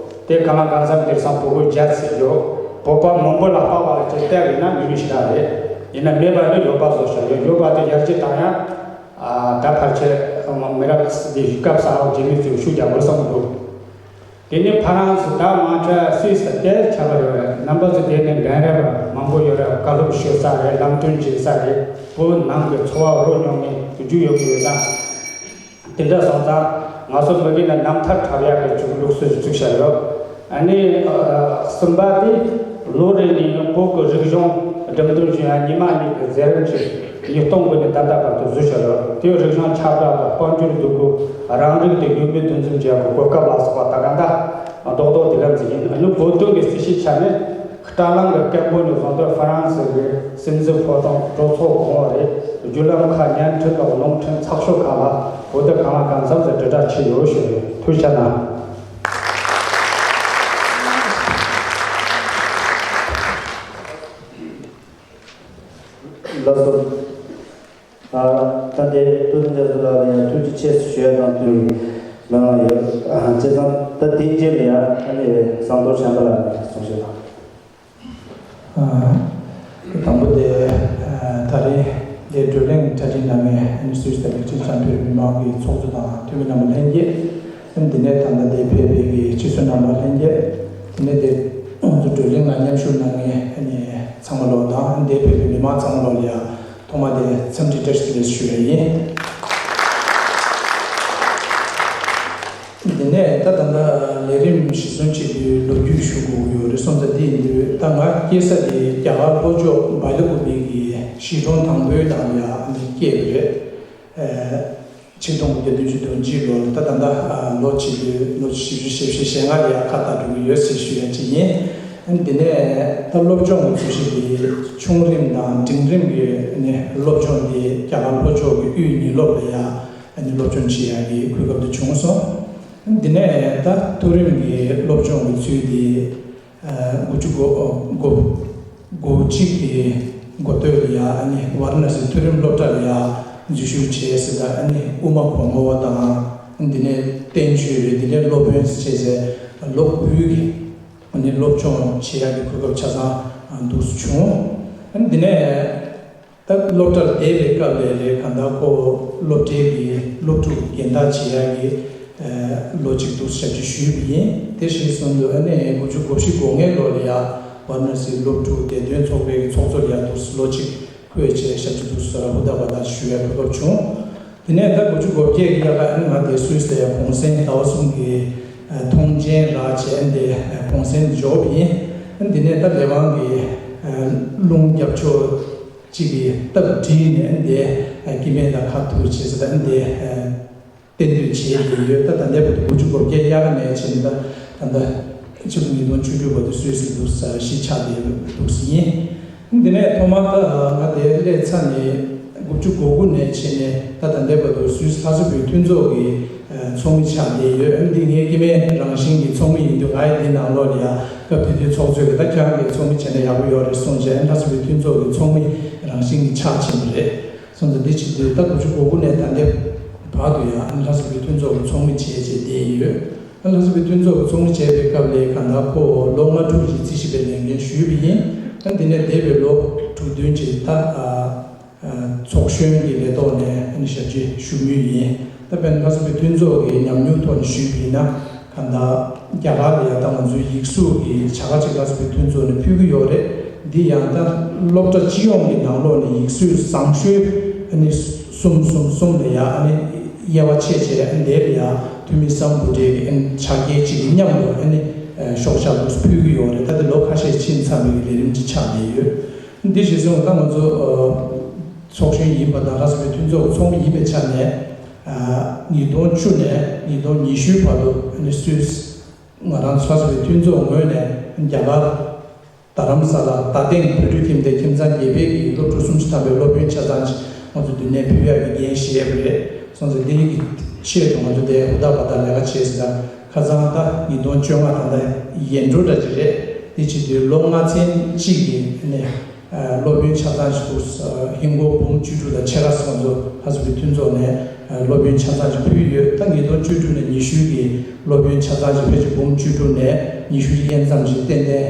དེ་གང་ལ་གང་འཚམ་དེང་སང་བོད་པའི་རྒྱ་ཚིག་ཡོད། བོད་པ་མང་པོ་ལ་དཔག་པ་ལ་ཅིག་བལྟས་ཡིན་ན་མི་མི་ཞིག་རག་རེད། ཡིན་ན་མེད་པ་ནི་ཡོད་པ་བཟོ་བཞག་ཡོད། ཡོད་པ་དེ་ཡར་རྒྱས་བཏང་ཡ། ཨ་ད་ཕལ་ཆེར་མི་རབས་འདི་སྐབས་གསར་པ་རྗེས་མའི་ཚོས་ཤུགས་རྒྱག་དགོས་བསམ་གྱི་འདུག་དེ་ནས་ཕ་རན་སི་ད་མང་ཆེ་སུད་སི་དེར་ཁྱབ་པ་རེད། རྣམ་པ་ཚོ་དེ་ནས་འགན་རེད་པ་མང་པོ་ཡོད་རེད། བཀའ་སློབ་ཞུ་ས་རེད། ལམ་སྟོན་བྱེད་ས་རེད། བོད་ནང་གི་འཚོ་བ་རོལ་མྱོང་མཁན་དུ་རྒྱུ་ཡོད་ཀྱི་ཡོད་ཙང་། དེ་འདྲ་སོང་ཙང་ང་ཚོ་མི་རིགས་ལ་རྣམ་ཐར་འཁྲབ་ཡག་གི་ཅིག་ལུགས་སྲོལ་ཞིག་བཙུགས་བཞག་ཡོད། ཨ་ནི་གསུམ་པ་དེ་ལོ་རེ་ནས་བོད་ཀྱི་རིག་གཞུང་སྒྲིམ་འདོན་བྱེད་ཡ་ཉི་མ་གཉིས་ཀྱི་མཛད་རིམ་ཅིག་ཉིས་སྟོང་དགུ་ནས་ད་ལྟ་བར་དུ་བཟོས་བཞག་ཡོད། དེའི་རིག་གཞུང་ཁྱབ་བསྒྲགས་དང་དཔལ་འབྱོར་འདུ་འགོད། རང་རིགས་དེ་ཡུལ་མིའི་འདུ་འཛོམས་བྱེད་ཡག་གི་གོ་སྐབས་ལ་སོགས་པ་ད་ག་འདྲ་རྡོག་རྡོག་དེ་འདྲ་མཛད་ཡིན། ཨ་ནི་བོད་དོན་གྱི་སྲིད་བྱུས་ཆ་ནས་བཀྲ་ལམ་གྱི་སྐད་འབོད་ནས་བཟུང་སྟེ་ཧྥ་རན་སི་གི་སྲིད་འཛིན་ཕོ་བྲང་གྲོས་ཚོགས་གོང་འོག་རེད། བརྒྱུད་ལམ་ཁག་བརྙན་འཕྲིན་དང་རླུང་འཕྲིན་ཚགས་ཤོག་ཁག་ལ་བོད་དོན་གང་ལ་གང་འཚམ་ཟེར་དྲིལ་བསྒྲགས་བྱས་ཡོད་ཞུ་རྒྱུ་ཡིན། ཐུགས་རྗེ་གནང་། ལགས་སོ། ཨ་ད་ལྟའི་སྟོད་ཐུང་རྒྱ་མཚོ་ལགས་ལ་ཡང་ཐུགས་རྗེ་ཆེ་ཞུ་ཡ་དང་མཐུན་པའི་ལམ་ལ་ཡོད། ཨ་བྱས་ཙང་ད་དེའི་རྗེས་ལ་ཡང་ཨ་ནི་ཟངས་མདོག་བྱམས་པ་ལགས་ནས་གསུང་བཤད་དང་། ཨ་དང་པོ་དེ་ཨ་ད་རེས་འདིར་བགྲོ་གླེང་གྲ་སྒྲིག་གནང་མཁན་སུད་སི་དང་ལིག་ཊེན་སི་ཊན་བོད་མི་མང་གི་ཚོགས་གཙོ་དང་འཐུས་མི་རྣམ་པ་ལྷན་རྒྱས། འདི་ནས་ད་ལྟ་འདིར་ཕེབས་པའི་གི་སྤྱི་ཚོགས་རྣམ་པ་ལྷན་རྒྱས། དེ་ནས་འདིར་ང་ཚོ་བགྲོ་གླེང་ལ་མཉམ་ཞུགས་གནང་མཁན་ཚང་མ་ལོ་དང་འདིར་ཕེབས་པའི་མི་མང་ཚང་མ་ལོ་ལ་ཡང་ཐོག་མ་དེ་འཚམས་འདྲི་བཀྲ་ཤིས་བདེ་ལེགས་ཞུ་ཡ་ཡིན། དེ་ནས་ད་ད་ལྟ་ལས་རིམ་གཞིར་བཟུང་བྱེད་དུས་ལོ་རྒྱུས་ཞུ་དགོས་ཀྱི་ཡོད་རེད། སོང་ཙང་འདི་ཡིན་དུས་ད་ང་སྐྱེས་ས་དེ་རྒྱ་གར་ལྷོ་ཕྱོགས་སྦེལ་ཀོབ་ཀྱི་གཞིས་གྲོང་དང་པོའི་ནང་ལ་ཡང་སྐྱེས་པ་རེད། ཆིག་སྟོང་དགུ་བརྒྱ་བདུན་ཅུ་དོན་གཅིག་ལོར་ད་ད་ལྟ་ལོ་བྱེད་དུས་ལོ་བཞི་བཅུ་ཞེ་བཞི་ཞེ་ལྔ་ལ་ཡང་ཁ་བཏགས་འགྲོ་གི་ཡོད་ཟེར་ཞུ་ཡ་གཅིག་ཡིན། དེ་ནས་ད་སློབ་སྦྱོང་གི་འཚོ་གཞི་དེ་ཆུང་རིམ་དང་འབྲིང་རིམ་གྱི་ནས་སློབ་སྦྱོང་དེ་རྒྱ་གར་ལྷོ་ཕྱོགས་ཀྱི་དབུས་ཉིན་སློབ་ལ་ཡང་སློབ་སྦྱོང་བྱེད་ཡ་གི་གོ་སྐབས་དེ་བྱུང་སོང་། དེ་ནས་ད་མཐོ་རིམ་གྱི་སློབ་སྦྱོང་གི་ཚུལ་དེ། དགུ་བཅུ་གོ་གོ་གོ་གཅིག་གི་འགོ་སྟོད་ལ་ཡ་ཨ་ནི་ཝཱ་ར་ཎ་སི་མཐོ་རིམ་སློབ་གྲྭ་ལ་ཡ་འཛུལ་ཞུགས་བྱས་ཟེར། ད་ཨ་ནི་དབུ་མ་གོང་འོག་དང་འདི་ནས་བསྟན་བཅོས་རེད། འདི་ནས་སློབ་དཔོན་ཟེར་བྱས་ཟེར་ལོ་དགུའི་གི་ཨ་ནི་སློབ་སྦྱོང་བྱེད་ཡ་གི་གོ་སྐབས་ཆ་ཚང་འདུག་སེ་བྱུང་། ཨ་ནི་འདི་ནས། ད་སློབ་གྲྭར་བསྡད་པའི་སྐབས་ལ་རེད། གང་ལྟར་ཁོ་སློབ་གྲྭའི་གི་སློབ་ཕྲུག་སྦྱིན་བདག་བྱེད་ཡག་གི་ལོ་གཅིག་འདུག་ཞབས་ཕྱི་ཞུས་པ་ཡིན། དེ་གཞིར་བཟུང་དུ་ཨ་ནི་དགུ་བཅུ་གོ་བཞི་གོ་ལྔའི་ལོ་ལ་ཡ་ཝཱ་ར་ཎ་སིའི་སློབ་ཕྲུག་བདེ་དོན་ཚོགས་པའི་གི་ཚོགས་གཙོ་ལ་ཡ་འདུག་ལོ་གཅིག་ཁོས་བྱས་ཞབས་ཕྱི་འདུག་ཧུ་ད་བ་ད་ཞུ་ཡ་གོ་སྐབས་བྱུང་། དེ་ནས་ད་དགུ་བཅུ་གོ་བརྒྱད་ཀྱི་ཡ་ག་ཨ་ནི་ང་དེ་སུད་སི་ལ་ཡ་གུང་སེང་ཟླ་བ་གསུམ་གྱི་ཐོངས་མཆན་རག་བྱས་ཨ་ནི་དེ་གུང་སེང་འབྱོར་བ་ཡིན། ཨ་ནི་དེ་ནས་ད་ལས་དབང་གི་རླུང་རྒྱབ་ཕྱོགས། གཅིག་གིས་སྟབས་བསྒྲིགས་ནས་འདི་སྐྱེ་དམན་དང་ཁ་ཐུག་བྱེད་ས་དང་འདི་གཏན་སྡོད་བྱེད་དགོས་ཡོད། ད་ད་ལྟའི་བར་དུ་དགུ་བཅུ་གོ་བརྒྱད་དབྱར་ཁ་ནས་བྱས་ནས་ད་ད་ལྟ་ཕྱི་ལོ་ཉིས་སྟོང་བཅུ་དྲུག་བར་དུ་སུད་སི་འདུག་ས་གཞིས་ཆགས་བསྡད་ཡོད་འདུག་ས་ཡིན། འདི་ནས་ཐོག་མར་ད་ང་དེར་སླེབས་ཚར་ནས་དགུ་བཅུ་གོ་དགུ་ནས་བྱས་ནས་ད་ད་ལྟའི་བར་དུ་སུད་སི་ལྷ་ས་བོད་མཐུན་ཚོགས་ཀྱི་ཚོགས་མི་ཆགས་བསྡད་ཡོད། འདི་ངའི་སྐྱེ་དམན་རང་བཞིན་གྱི་ཚོགས་མི་ཡིན་དུས་ང་ཡི་འདི་ནང་ལོགས་ལ་ཡ་སྐབས་དེ་དུས་ཚོགས་གཙོས་ཀྱི་ད་ཁྱེད་རང་གི་ཚོགས་མི་བྱས་ན་ཡག་པོ་ཡོད་རེད་གསུངས་བྱས་ལྷ་ས་བོད་མཐུན་ཚོགས་ཀྱི་ཚོགས་མི་རང་བཞིན་གྱི་ཆགས་ཕྱིན་པ་རེད། སོང་ཙང་འདི་བྱེད་དུས་ད་དགུ་བཅུ་གོ་དགུ་ནས་ད་ལྟའི་བར་དུ་ཡང་ཨ་ནི་ལྷ་ས་བོད་མཐུན་ཚོགས་ཀྱི་ཚོགས་མི་བྱས་བྱས་བསྡད་ཡོད། ཨ་ལྷ་ས་བོད་མཐུན་ཚོགས་ཀྱི་ཚོགས་མི་བྱས་པའི་སྐབས་ལ་གང་ལྟར་ཁོ་ལོ་ལྔ་དྲུག་ཅིག་རྩིས་ཞིབ་པའི་ལས་འགན་ཞུས་པ་ཡིན། ཨ་འདི་ནས་འདས་པའི་ལོ་དྲུག་བདུན་ཅིག་ད་ཨ་ཚོགས་གཞོན་གྱི་ལས་ཐོག་ནས་ཨ་ནི་ཞབས་ཕྱི་ཞུ་མུས་ཡིན། ད་དཔེར་ན་ལྷ་ས་བོད་མཐུན་ཚོགས་ཀྱི་ཉམས་མྱོང་ཐོག་ནས་ཞུས་པ་ཡིན་ན། གང་ལྟར་རྒྱ་གར་ལ་ཡང་ད་ང་ཚོའི་ཡིག་གཟུགས་ཀྱི་བྱ་དགའ་ཅིག་ལྷ་ས་བོད་མཐུན་ཚོགས་ནས་ཕུལ་གྱི་ཡོད་རེད། འདི་ཡང་ད་སློབ་གྲྭ་སྤྱི་ཡོངས་ཀྱི་ནང་ལོགས་ནས་ཡིག་གཟུགས་བཟང་ཤོས་ཨ་ནི་གསུམ་གསུམ་གསུམ་ལ་ཡང་ཨ་ནི་དབྱེ་བ་ཕྱེ་བྱས་ཨ་ནི་དེ་ལ་ཡང་ཐོན་མི་སམ་བྷོ་ཊའི་གི་ཨ་ནི་ཕྱག་འཁྱེར་ཅིག་གི་མཉམ་དུ་ཨ་ནི་ཤོག་ཆག་དུ་ཕུལ་གྱི་ཡོད་རེད། ད་དེ་ལོ་ཁ་ཤས་ཕྱིན་ཚར་བའི་གི་ལས་རིམ་ཅིག་ཆགས་བསྡད་ཡོད། འདི་གཞི་བཟུང་ད་ང་ཚོ་ཚོགས་གཞོན་ཡིན་པ་དང་ལྷ་ས་བོད་མཐུན་ཚོགས་ཀྱི་ཚོགས་མི་ཡིན་པའི་ཆ་ནས། ཉིས་སྟོང་བཅུ་ནས་ཉིས་སྟོང་ཉི་ཤུའི་བར་དུ་ཨ་ནི་སུད་སི་ང་རང་ཚོ་ལྷ་ས་བོད་མཐུན་ཚོགས་ངོས་ནས་རྒྱ་གར་རྡ་རམ་ས་ལ་རྡ་སྟེང་བོད་ཕྲུག་ཁྱིམ་སྡེ་ཁྱིམ་ཚང་བརྒྱད་པའི་གི་སློབ་ཕྲུག་སུམ་ཅུ་ཐམ་པའི་སློབ་ཡོན་ཆ་ཚང་ཅིག་ང་ཚོ་འདི་ནས་ཕུལ་ཡག་གི་འགན་བཞེས་པ་རེད། སོང་ཙང་འདི་གི་ཆེད་དུ་ང་ཚོ་དེ་ཧུར་ཐག་འབད་ཐག་ལས་ཀ་བྱས་ཟིན། ད་ཁ་སང་ད་ཉིས་སྟོང་བཅོ་ལྔ་ད་ལྟ་ཡན་འགྲོ་འདྲ་ཅིག་རེད། དེ་བྱེད་དུས་ལོ་ལྔ་ཚན་གཅིག་གི་ནས། སློབ་ཡོན་ཆ་ཚང་ཞིག་ཏུ་ཧིན་སྒོར་འབུམ་བཅུ་དྲུག་དང་ཕྱེད་ཀ་སོགས་ཚོ་ལྷ་ས་བོད་མཐུན་ཚོགས་ནས་སློབ་ཡོན་ཆ་ཚང་ཞིག་ཕུལ་གྱི་ཡོད། ད་ཉིས་སྟོང་བཅུ་དྲུག་ནས་ཉི་ཤུ་གི་སློབ་ཡོན་ཆ་ཚང་ཞིག་ཕལ་ཆེར་འབུམ་བཅུ་དྲུག་ནས་ཉི་ཤུ་ཡན་ཙམ་ཞིག་ཏན་ཏན་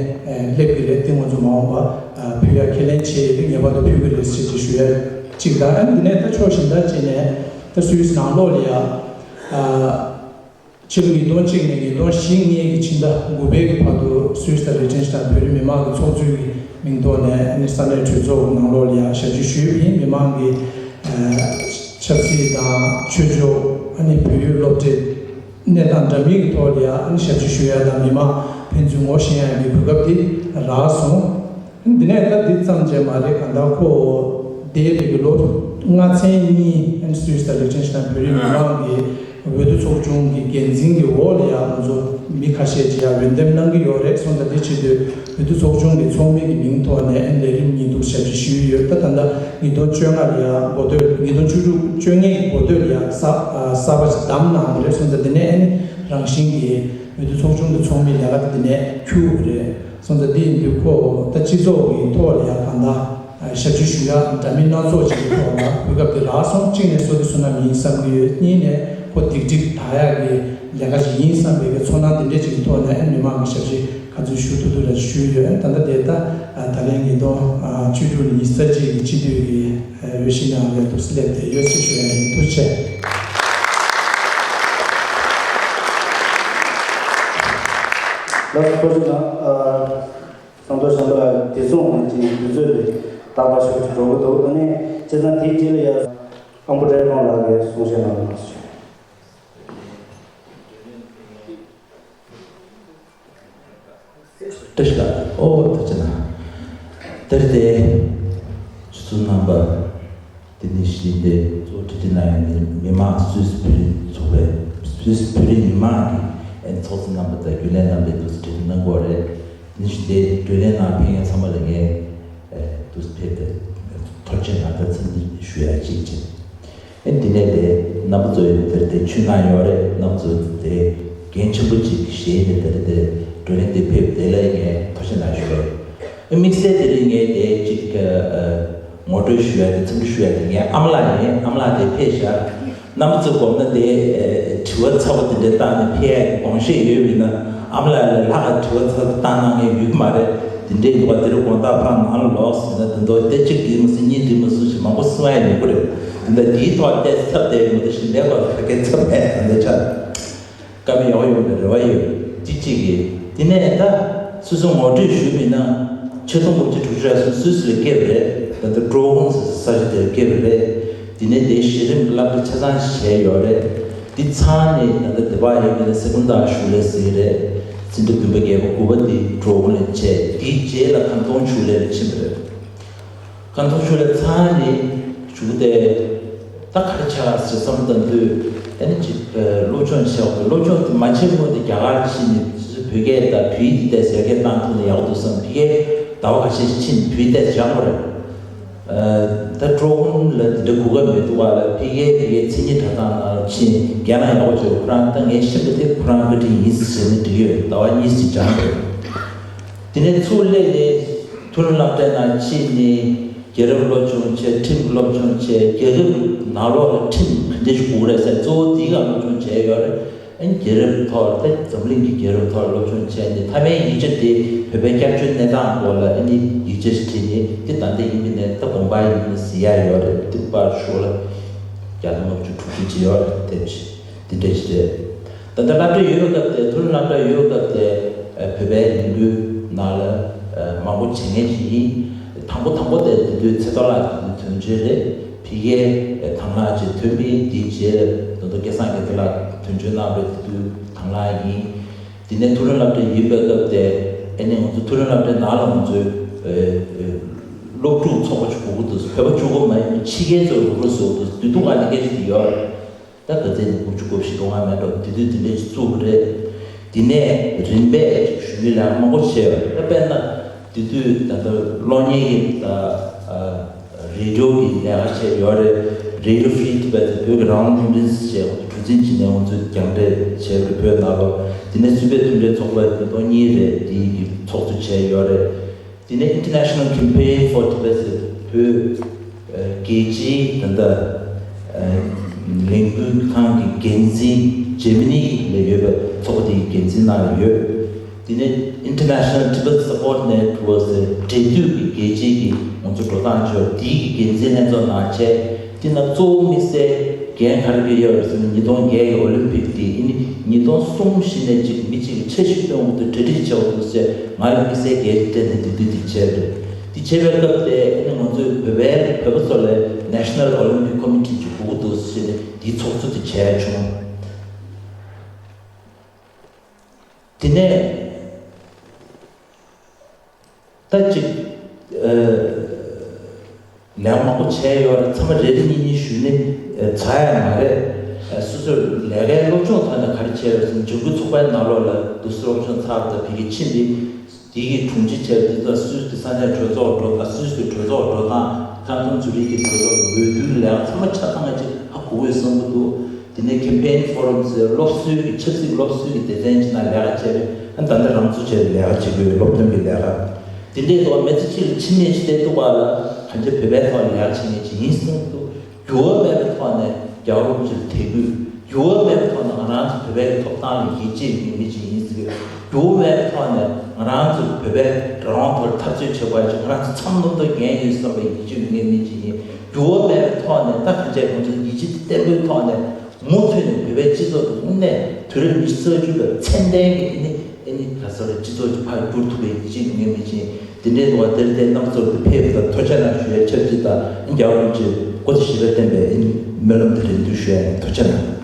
སླེབས་ཀྱི་རེད། དེ་ང་ཚོ་མ་འོངས་པ་ཕུལ་ཡ་ཁས་ལེན་བྱས་ཡོད། དེ་ངེས་པར་དུ་ཕུལ་གྱི་རེད་ཟེར་ཅིག་ཞུ་ཡ་གཅིག་དང་། ཨ་ནི་འདི་ནས་ད་ཕྱོགས་གཞན་དག་ཅིག་ནས་ད་སུད་སི་ནང་ལོགས་ལ་ཡ། ཕྱི་ལོ་ཉིས་སྟོང་གཅིག་ནས་ཉིས་སྟོང་བཞི་ལྔའི་གི་ཕྱི་ཟླ་དགུ་པའི་གི་བར་དུ་སུད་སི་དང་ལི་ཊེན་ཤི་ཊན་བོད་རིགས་མི་མང་གི་ཚོགས་གཙོའི་གི་མིང་ཐོག་ནས་ཨ་ནི་ས་གནས་གྲོས་ཚོགས་ནང་ལོགས་ལ་ཡང་ཞབས་ཕྱི་ཞུས་པ་ཡིན། མི་མང་གི་ཆབ་སྲིད་དང་ཆོས་ཕྱོགས་ཨ་ནི་བོད་ཡིག་སློབ་ཁྲིད་གནས་སྟངས་འདྲ་མིན་གི་ཐོག་ལ་ཡང་ཨ་ནི་ཞབས་ཕྱི་ཞུ་ཡ་དང་མི་མང་ཕན་ཚུན་ངོ་ཤེས་ཡ་གི་གོ་སྐབས་དེ་རག་སོང་། འདི་ནས་ད་འདི་ཙམ་བྱས་མ་རེད། གང་ལྟར་ཁོ་འདས་པའི་གི་ལོ་ལྔ་ཚན་གཉིས་ཨན་སུད་སི་དང་ལི་ཊེན་ཤི་ཊན་བོད་རིགས་མི་མང་གི་འོས་བསྡུ་ཚོགས་ཆུང་གི་འགན་འཛིན་གྱི་འོག་ལ་ཡང་ང་ཚོ་མི་ཁ་ཤས་ཀྱིས་ཡང་འོས་འདེམས་གནང་གི་ཡོད་རེད། སོང་ཙང་འདི་བྱེད་དུས་འོས་བསྡུ་ཚོགས་ཆུང་གི་ཚོགས་མི་གི་མིང་ཐོག་ནས་ཨན་ལས་རིམ་གཉིས་འདུག་ཞབས་ཕྱི་ཞུས་ཡོད། ད་ད་ལྟ་ཉིས་སྟོང་བཅོ་ལྔ་ལ་ཡང་འགོ་སྟོད། ཉིས་སྟོང་བཅུ་དྲུག་བཅོ་ལྔའི་འགོ་སྟོད་ལ་ཡང་གསར་གསར་པ་ཞིག་བདམས་གནང་བ་རེད། སོང་ཙང་འདི་ནས་ཨན་རང་བཞིན་གྱི་འོས་བསྡུ་ཚོགས་ཆུང་གི་ཚོགས་མི་ལས་ཀ་འདི་ནས་འཁྱུར་བ་རེད། སོང་ཙང་འདི་ཡིན་དུས་ཁོ་ད་སྤྱི་ཚོགས་ཀྱི་ཐོག་ལ་ཡང་གང་ལྟར་ཞབས་ཕྱི་ཞུ་ཡག་འདྲ་མིན་སྣ་ཚོགས་ཅིག་གི་ཐོག་ལ་གོ་སྐབས་དེ་རག་སོང་། གཅིག་ནས་བསོད་བདེ་བསོད་ནམས་ཡིན་བསམ་གྱི་ཡོད། གཉིས་ནས་ཁོ་སྡིག་སྒྲིབ་དག་ཡག་གི་ལས་ཀ་ཞིག་ཡིན་བསམ་པའི་གི་ཚོར་སྣང་དེ་འདྲས་ཅིག་གི་ཐོག་ནས་མི་མང་གི་ཞབས་ཕྱི་ག་ཚོད་ཞུ་ཐུབ་ཐུབ་ལ་ཞུས་ཡོད། ད་ལྟ་དེ་ད་ད་ལན་ཉིས་སྟོང་བཅུ་དྲུག་ནས་ཉི་ཤུ་རྩ་གཅིག་གི་སྤྱི་འཐུས་ཀྱི་འོས་གཞི་ནང་ལ་འདུག་སེ་སླེབས་ཏེ་ཡོད་ཅེས་ཞུ་ཡ་ཡིན། ཐུགས་རྗེ་ཆེ། ལགས་སོ། ཐུགས་རྗེ་གནང་། ཨ། སང་ཐོག་ཤང་ཐོག་ལ་དེ་སོང་ངམ་ཅིག་དུས་ཚོད་ལས་རྟག་པར་ཞིག་འགྲོ་གི་འདུག་ཨ་ནི་བྱས་ཙང་དེའི་རྗེས་ལ་ཡ་ཨམ་བུ་བཀྲས་མཐོང་ལགས་ཀྱིས་གསུང་བཤད་གནང་རོགས་ཞུ། བཀྲ་ཤིས་ལགས། ཨོ་ཐུགས་རྗེ་གནང་། དེར་དེ་ཆུ་ཚོད་རྣམ་པ། དེ་ནས་གཞི་དེ་གཙོ་བོ་གྲ་སྒྲིག་གནང་ཡོད་ནི་མི་མང་སུད་སི་བོད་རིགས་ཚོགས་པའི་སུད་སི་བོད་རིགས་མི་མང་གི་ཨེ་ཚོགས་གཙོ་རྣམ་པ་དང་རྒྱུན་ལས་རྣམ་པས་འདུག་སེ་གྲ་སྒྲིག་གནང་དགོས་རེད། ནི་ཞུ་དེ་རྒྱུན་ལས་ནང་ཕེབས་མཁན་ཚང་མ་ལ་ངས་ཨེ་འདུག་སེ་ཕེབས་ཏེ་ཐུགས་རྗེ་གནང་དང་འཚམས་འདྲི་ཞུ་ཡ་གཅིག་བྱས། ཨེ་འདི་ནས་དེ་རྣམ་པ་ཚོ་ཡོད་དེར་དེ་ཆུ་ནང་ཡོད་རེད། རྣམ་པ་ཚོ་དེ་འགན་ཆེན་པོ་གཅིག་བཞེས་ནས་དེར་དེ་རྒྱུན་ལས་དེ་ཕེབས་དེ་ལ་ངས་ཐུགས་རྗེ་གནང་ཞུ་རེད། དམིགས་བསལ་དེ་རིང་ངས་དེ་གཅིག་ཨ། ངོ་སྤྲོད་ཞུ་ཡ་དེ་འཚམས་འདྲི་ཞུ་ཡ་དེ་ངའི་ཨ་མ་ལགས་ཡིན། ཨ་མ་ལགས་དེ་ཕེབས་ཤག་རྣམ་པ་ཚོ་དགོངས་ན་དེ་དྲི་བ་ཚ་པོ་དེ་འདྲ་བཏང་ནས་ཕེབས་ཡ་གི་དགོངས་བཞེས་ཡོད་པ་ཡིན་ན་ཨ་མ་ལགས་ལས་ལྷག་ག་དྲི་བ་ཚ་པོ་བཏང་གནང་མཁན་ཡོད་ཀྱི་མ་རེད། དེ་འདྲའི་འདུག་པ་དེ་རུ་དགོང་དག་ཕར་ནང་ལ་ལོག་ཟེར་ན་དེ་འདུག་དེ་གཅིག་འགྲིག་མ་སོང་གཉིས་འགྲིག་མ་སོང་ཞེས་མང་པོ་གསུང་ཡ་ཡོང་གི་རེད། དེ་འདྲ་དེའི་ཐོག་ཏོག་ཙམ་ཚབ་བསྡད་ཡོང་དུས་ཞིག་ལས་པ་ཕ་གི་ཚབ་མེད་ད་འདི་ཆ། བཀའ་མོལ་ཡག་པོ་ཡོང་བའི་རེ་བ་ཡོད། གཅིག་གཅིག་གིས་དེ་ནས་ད་སོ་སོ་ངོ་སྤྲོད་ཞུས་པ་ཡིན་ན་ཆིག་སྟོང་དགུ་བརྒྱ་དྲུག་ཅུ་རེ་གསུམ་སུད་སི་ལ་སྐྱེས་པ་རེད། ད་ལྟ་ཀྲོ་ཧུན་ཟེར་ས་ཆ་དེར་སྐྱེས་པ་རེད། དེ་ནས་དེའི་གཞི་རིམ་གྱི་སློབ་གྲྭ་ཆ་ཚང་བྱས་ཡོད་རེད། དེ་ཚར་ནས་ད་ལྟ་དེ་བ་ཡོད་པའི་སེ་ཀུན་དར་ཤུགས་ལས་ཟེར་གྱི་རེད། ཚེ་འདི་བདུན་པ་བརྒྱད་པ་དགུ་པ་དེ་ཀྲོ་ཧུན་ལ་བྱས། དེའི་རྗེས་ལ་ཁམས་སྟོང་ཤུགས་ལས་ལ་ཕྱིན་པ་རེད། ཁམས་སྟོང་ཤུགས་ལས་ཚར་ནས་བཞུགས་ཏེ། ད་ག་རེ་བྱ་ཟེར་བསམ་བློ་བཏང་དུས་ཨ་ནི་ཅིག་སློབ་སྦྱོང་བྱས་པ་སློབ་སྦྱོང་དེ་མ་བྱས་སྔོན་དུ་རྒྱ་གར་ཕྱིན་ནས་བོད་སྐད་དང་བོད་ཡིག་དེ་ཟས་སྐད་བཏང་ཐུབ་ན་ཡག་པོ་འདུག་བསམ། ཕ་གིར་ཟླ་བ་ཁ་ཤས་ཕྱིན་བོད་ཡིག་དེ་སྦྱངས་པ་རེད། ད་ཀྲོ་ཧུན་ལ་འདི་འདྲ་གོ་སྐབས་མེད་འདུག་བ་ལ་ཕ་གིར་ཕ་གིའི་མཚན་ཉིད་གྲྭ་ཚང་ནང་ལ་ཕྱིན་རྒན་ལགས་ཡག་པོ་བྱས། ཁོ་རང་ད་ངས་ཤེས་པ་དེ་ཁོ་རང་བཀའ་དྲིན་ཡིན་ཟེར་ནས་འགྲིག་ཡོད། ཟླ་བ་གཉིས་ཙམ་སྦྱངས་པ་རེད། དེ་ནས་ཚུར་སླེབས་ནས་མཐོ་རིམ་སློབ་གྲྭའི་ནང་ཕྱིན་ནས། རྒྱལ་རབས་སློབ་སྦྱོང་བྱས། ཁྲིམས་སློབ་སྦྱོང་བྱས། རྒྱལ་ཁབ་ནང་ལོགས་ལ་ཁྲིམས་ག་འདྲ་ཞིག་དགོས་རེད་ཟེར། གཙོ་བོ་འདིའི་སྒང་སློབ་སྦྱོང་བྱས་ཡོད་རེད། ཨ་ནི་རྒྱལ་རབས་ཐོག་ལ། ད་འཛམ་གླིང་གི་རྒྱལ་རབས་ཐོག་ལ་སློབ་སྦྱོང་བྱས་ནས། མཐའ་མའི་ཡིག་ཆ་དེ་བོད་པའི་སྐྱབས་བཅོལ་གནས་སྟངས་སྐོར་ལ་ཨ་ནི་ཡིག་ཆ་ཞིག་བྲིས་ནས། འདི་ད་ལྟ་ཡིན་མིན་ནས་ད་དགོངས་པ་ཡིན་ན་གཟིགས་ཡག་ཡོད་རེད། འདི་པར་ཤོག་ལ་བརྒྱ་དང་ལྔ་བཅུ་དྲུག་ཅུ་ཅིག་ཡོད་རེད། དེབ་ཅིག་འདི་འདྲ་ཞིག་རེད། ད་ལྟ་སློབ་གྲྭ་ཡོད་སྐབས་དེ། མཐོ་རིམ་སློབ་གྲྭ་ཡོད་སྐབས་དེ། ཨ། བོད་པའི་ལས་འགུལ་ནང་ལ། ཨ། མང་པོ་བྱེད་མཁན་ཞིག་ཡིན། དང་པོ་དང་པོ་དེ་དེ་དུས་ཚེ་རྡོར་ལགས་དེ་དུས་དོན་གཅོད་རེད། ཕ་གིར་དང་བླངས་ཅིག་ཐོན་པ་ཡིན། དེའི་རྗེས་ལ་ད་ལྟ་སྐལ་བཟང་རྒྱ་མཚོ་ལགས་དོན་གཅོད་གནང་བའི་དེ་དུས་དང་བླངས་ཡིན། དེ་ནས་མཐོ་རིམ་སློབ་གྲྭ་ཡིན་པའི་སྐབས་དེ། ཨ་ནི་ང་ཚོ་མཐོ་རིམ་སློབ་གྲྭའི་ནང་ལ་ང་ཚོའི། ཨ། ཨ། སློབ་ཕྲུག་ཚོགས་པ་ཅིག་དགོས་ཀྱི་འདུག། བོད་པ་གཅིག་པོ་མ་ཡིན་པར་ཕྱི་རྒྱལ་ཚོའི་སློབ་ཕྲུག་ཚོགས་འདུ་འདུག། ཨ་ནི་སྐད་ཆ་དེ་ཡོད་རེད། ད་ག་ཚད་ནས་དགུ་བཅུ་གོ་བཞི་གོ་ལྔ་མེད་འགྲོ། དེ་དུས་དེ་འདྲས་ཅིག་བཙུགས་པ་རེད། དེ་ནས་རིམ་པས་ཞུ་ཡིག་ལ་མང་པོ་བྱས་པ་རེད། དཔེར་ན་དེ་དུས་ད་ལྟ་གློག་བརྙན་གྱི། ད། ཨ། རེ་ཌི་ཡོ་གི་ལས་ཀ་བྱས་ཡོད་རེད། Radio Free Tibet བོད་ཀྱི་རང་དབང་རླུང་འཕྲིན་ཟེར་བྱས་གྲུ་གཟིངས་བྱས་ནས་ང་ཚོས་རྒྱང་འཕྲིན་བྱས་པ་རེད། བོད་ནང་ལོགས། དེ་ནས་སུད་བོད་མཐུན་འབྲེལ་ཚོགས་པ་ཉིས་སྟོང་གཉིས་རེད། དེའི་གི་ཚོགས་གཙོ་བྱས་ཡོད་རེད། དེ་ནས་International Campaign for Tibet ཟེར་བོད། ཨ། རྒྱལ་སྤྱིའི་ད་ལྟ། ཨ། ལས་འགུལ་ཁང་གི་འགན་འཛིན། འཇར་མ་ནི་ལ་ཡོད་པའི་ཚོགས་པ་དེའི་འགན་འཛིན་གནང་ཡོད། དེ་ནས་International Tibet Support Network ཟེར་འབྲེལ་མཐུད་ཀྱི་རྒྱལ་སྤྱིའི་གི་ང་ཚོ་འགྲོ་སྟངས་ཆོག་དེའི་གི་འགན་འཛིན་ལྷན་ཚོགས་ནང་བྱས། དེ་ནང་གཙོ་བོ་དམིགས་བསལ་འགན་ག་རེ་སྤྲད་ཡོད་རེད་ཟེར་ན། ཉིས་སྟོང་བརྒྱད་ཀྱི་ཨོ་ལིམ་པིག་དེ་ཨ་ནི་ཉིས་སྟོང་གསུམ་བཞི་ནས་ཅིག་མི་གཅིག་གིས་འཆར་གཞི་བཏོན་དགོས་འདུག། གྲ་སྒྲིག་བྱེད་དགོས་འདུག་ཟེར་ང་ལ་དམིགས་བསལ་འགན་སྤྲད་ནས་དེ་དུས་དེ་བྱས་རེད། དེ་བྱས་པའི་སྐབས་དེ་ཨ་ནི་ང་ཚོས་བོད་པའི། བོད་པ་ཚོ་ལ་National Olympic Committee ཅིག་དགོས་ཀྱི་འདུག་ཟེར་ནས་དེའི་ཚོགས་གཙོ་དེ་བྱས་བྱུང་། དེ་ནས་ད་ཅིག། ཨ། ལས་མང་པོ་བྱས་ཡོད་རེད། ཚང་མ་རེ་རེ་གཉིས་གཉིས་ཞུས་ནས་ཚར་ཡག་མ་རེད། ཨ། སོ་སོའི་ལས་ཀའི་སློབ་སྦྱོང་ཐོག་ནས་ག་རེ་བྱས་ཡོད་ཟེར་ན། འབྱུང་འགྱུར་ཚོགས་པའི་ནང་ལོགས་ལ་འདུག་སེ་སློབ་སྦྱོང་ཚར་བ་དང་ཕ་གིར་ཕྱིན་པ་ཡིན། དེ་གི་དྲུང་ཆེ་བྱས་པ་དེ་ཚོ་སུད་སི་གི་ས་གནས་གྲོས་ཚོགས་འགྲོ། ཨ། སུད་སི་གི་གྲོས་ཚོགས་འགྲོ་སྟངས། ཁ་སང་ཛུ་རིག་གི་གྲོས་ཚོགས་ཀྱི་འོས་བསྡུའི་ལས་ཀ་ཚང་མ་ཆ་ཚང་ཅིག་ཧ་གོ་གི་ཡོད་བསམ་གྱི་འདུག། དེ་ནས་Campaign Forum ཟེར་སློབ་གསོའི་གི། ཆབ་སྲིད་སློབ་གསོའི་གི་སྡེ་ཚན་ཅིག་ནང་ལས་ཀ་བྱས་པས། ཨ། ད་ལྟ་རང་ཚུགས་བྱས་ལས་ཀ་བྱེད་དགོས། སློབ་སྟོན་གྱི་ལས་ཀ་དེ་འདྲའི་ཐོག་མི་ཚེ་གཅིག་ལ་ཕྱི་ནས་ཅིག་བལྟས་འདུག་པ་ལ། གང་ཅི་བོད་པའི་ཐོག་ལས་ཀ་བྱེད་མཁན་ཅིག་ཡིན་བསམ་གྱི་འདུག། འགྱུར་བ་མེད་པའི་ཐོག་ནས་རྒྱལ་བ་རིན་པོ་ཆེར་དད་གུས། འགྱུར་བ་མེད་པའི་ཐོག་ནས་ང་རང་ཚོ་བོད་པའི་ཐོབ་ཐང་ལ་ཡིད་ཆེས་ཡོད་མཁན་ཅིག་ཡིན་ཟེར་གྱི། འགྱུར་བ་མེད་པའི་ཐོག་ནས་ང་རང་ཚོ་བོད་པའི་རང་དབང་ཐོག་འཐབ་རྩོད་བྱེད་པ་ཅིག། ང་རང་ཚོ་ཚང་མ་མཉམ་དུ་འགན་ཡོད་བསམ་པའི་ཡིད་ཆེས་ཡོད་མཁན་མི་ཅིག་ཡིན། འགྱུར་བ་མེད་པའི་ཐོག་ནས། ད་གང་ཅི་ང་ཚོ་ཡིད་ཆེས་བརྟན་པོའི་ཐོག་ནས་མུ་མཐུད་ནས་བོད་པའི་སྤྱི་ཚོགས་དེ་དངོས་གནས་དུས་རབས་ཉི་ཤུ་རྩ་གཅིག་པའི་ཚད་ལྡན་གྱི་ཨ་ནི། ཨ་ནི་ག་ཟེར་རེད། སྤྱི་ཚོགས་ཅིག་ཕར་བསྒྱུར་ཐུབ་པའི་ཡིད་ཆེས་ཡོད་མཁན་མི་ཅིག་ཡིན། དེ་འདྲའི་ཐོག་དེར་བརྟེན་རྣམ་པ་ཚོར་དེ་ཕེབས་དང་ཐུགས་རྗེ་གནང་ཞུ་ཡ་ཆབས་ཅིག་དང་། རྒྱལ་བ་རིན་པོ་ཆེ་སྐུ་ཚེ་ཞབས་པད་བརྟན་པའི་སྨོན་ལམ་དེ་རེ་འདུན་ཞུ་ཡ་ཡིན། ཐུགས་རྗེ་གནང་།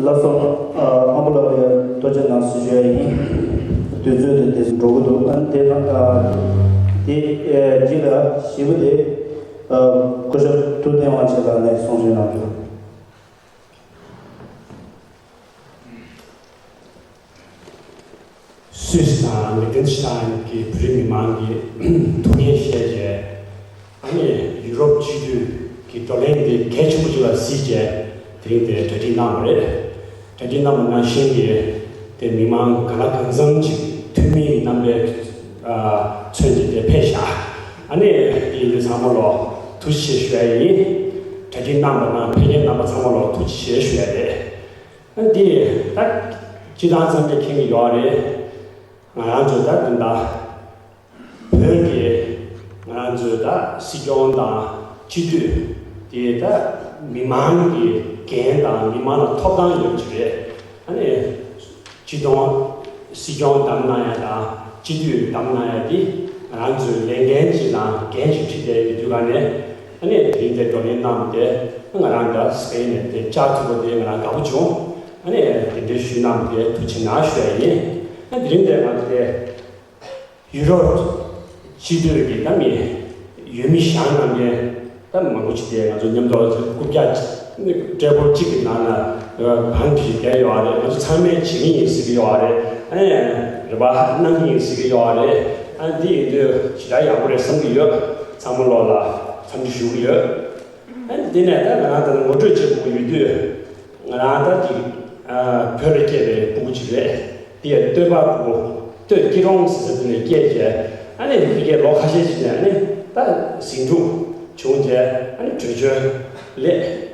ལགས་སོ། ཨ། མཁན་པོ་ལགས་ལ་ཐུགས་རྗེ་གནང་ཞུ་ཡ་ཡིན། དུས་ཚོད་དེ་དེ་འགྲོ་གི་འདུག། ཨ། དེ་དང་། ཨ། དེ། ཨ། རྗེས་ལ་བཞི་པ་དེ། ཨ། སྐུ་ཞབས་ཐུབ་བསྟན་དབང་ཆེན་ལགས་ནས་གསུང་བཤད་གནང་རོགས། སུད་སི་དང་ལིག་ཏེན་སི་ཏན་གྱི་བོད་རིགས་མི་མང་གི་ཐུགས་འགན་བཞེས་བྱས། ཨ་ནི་ཡུ་རོབ་སྤྱི་འཐུས་ཀྱི་བགྲོ་གླེང་འདི་གལ་ཆེན་པོ་ཞིག་ལ་གཟིགས་བྱས། དེ་རིང་དེ་གྲ་སྒྲིག་གནང་བ་རེད། གྲ་སྒྲིག་གནང་བ་ནང་བཞིན་གྱི་དེ་མི་མང་གང་ལ་གང་འཚམ་ཅིག་འཐུས་མི་ཡི་རྣམ་པའི། ཨ། ཚོན་གྱིས་དེ་ཕེབས་ཤག། ཨ་ནི་དེ་ཡིན་དུས་ཚང་མ་ལོ་ཐུགས་རྗེ་ཆེ་ཞུ་ཡ་ཡིན། གྲ་སྒྲིག་གནང་བ་དང་ཕེབས་མཁན་རྣམ་པ་ཚང་མ་ལོ་ཐུགས་རྗེ་ཆེ་ཞུ་ཡ་རེད། ཨ། འདི་ད་སྤྱིར་བཏང་ཙམ་དེ་མཁྱེན་གྱི་ཡོད་རེད། ང་རང་ཚོ་ད་ད་ལྟ་བོད་ཀྱི་ང་རང་ཚོའི་ད་སྲིད་སྐྱོང་དང་སྤྱི་འཐུས་དེ་ད་མི་མང་གི་འགན་དང་མི་མང་ལ་ཐོབ་ཐང་ཡོད་ཀྱི་རེད། ཨ་ནི་སྤྱི་སྟོང་སྲིད་སྐྱོང་བདམས་གནང་ཡ་དང་སྤྱི་འཐུས་བདམས་གནང་ཡ་དེ་ང་རང་ཚོའི་ལས་འགན་ཅིག་དང་འགན་ཞིག་ཁྲིད་བསྡད་ཡོད་དུས་ག་ནས། ཨ་ནི་དེ་རིང་དེ་བགྲོ་གླེང་གནང་བ་དེ་ང་རང་ད་སྤེན་ནས་དེ་བཅར་ཐུབ་པ་དེ་ང་རང་དགའ་པོ་བྱུང་། ཨ་ནི་དེ་འདྲའི་ཞུས་གནང་བ་དེ་ཐུགས་རྗེ་གནང་ཞུ་ཡ་ཡིན། ཨ། དེ་རིང་དེ་ང་ཚོ་དེ་ཡུ་རོབ་སྤྱི་འཐུས་ཀྱི་ད་མི་འོས་མི་བཞེངས་གནང་མཁན་ད་མང་པོ་ཅིག་དེ་ང་ཚོ་མཉམ་དུ་རྐུབ་བཀྱག་ཀྲེ་པོལ་གཅིག་གི་ནང་ན་བང་བསྒྲིགས་བསྡད་ཡོད་རེད། ང་ཚོ་ཚང་མས་བྱེད་ཀྱི་ཡིན་ཟེར་གྱི་ཡོད་རེད། ཨ་ནི་རེ་བ་གནང་གི་ཡིན་ཟེར་གྱི་ཡོད་རེད། ཨ། འདི་ཡིན་དུས་ཞེ་དྲག་ཡག་པོ་རེད་བསམ་གྱི་ཡོད། ཚང་མ་ལོག་ལ་འཚམས་འདྲི་ཞུ་གི་ཡོད། ཨ། འདི་ནས་ད་ང་རང་ད་ངོ་སྤྲོད་བྱེད་དགོས་ཀྱི་ཡོད་དུས། ང་རང་ད་ཅིག་ཨ། བོད་ལ་སྐྱེས་པའི་སྤུ་གུ་ཅིག་རེད། དེ་ཡང་སྟོད་པ་བུ་སྟོད་སྐྱིད་གྲོང་ཟེར་ས་དེ་ནས་སྐྱེས་བྱས། ཨ་ནི་དེ་གའི་ལོ་ཁ་ཤས་ཤིག་ནས་ཨ་ནི་ད་ཟིང་འཁྲུག་བྱུང་བྱས། ཨ་ནི་བྲོས་བྱོལ་སླེབས།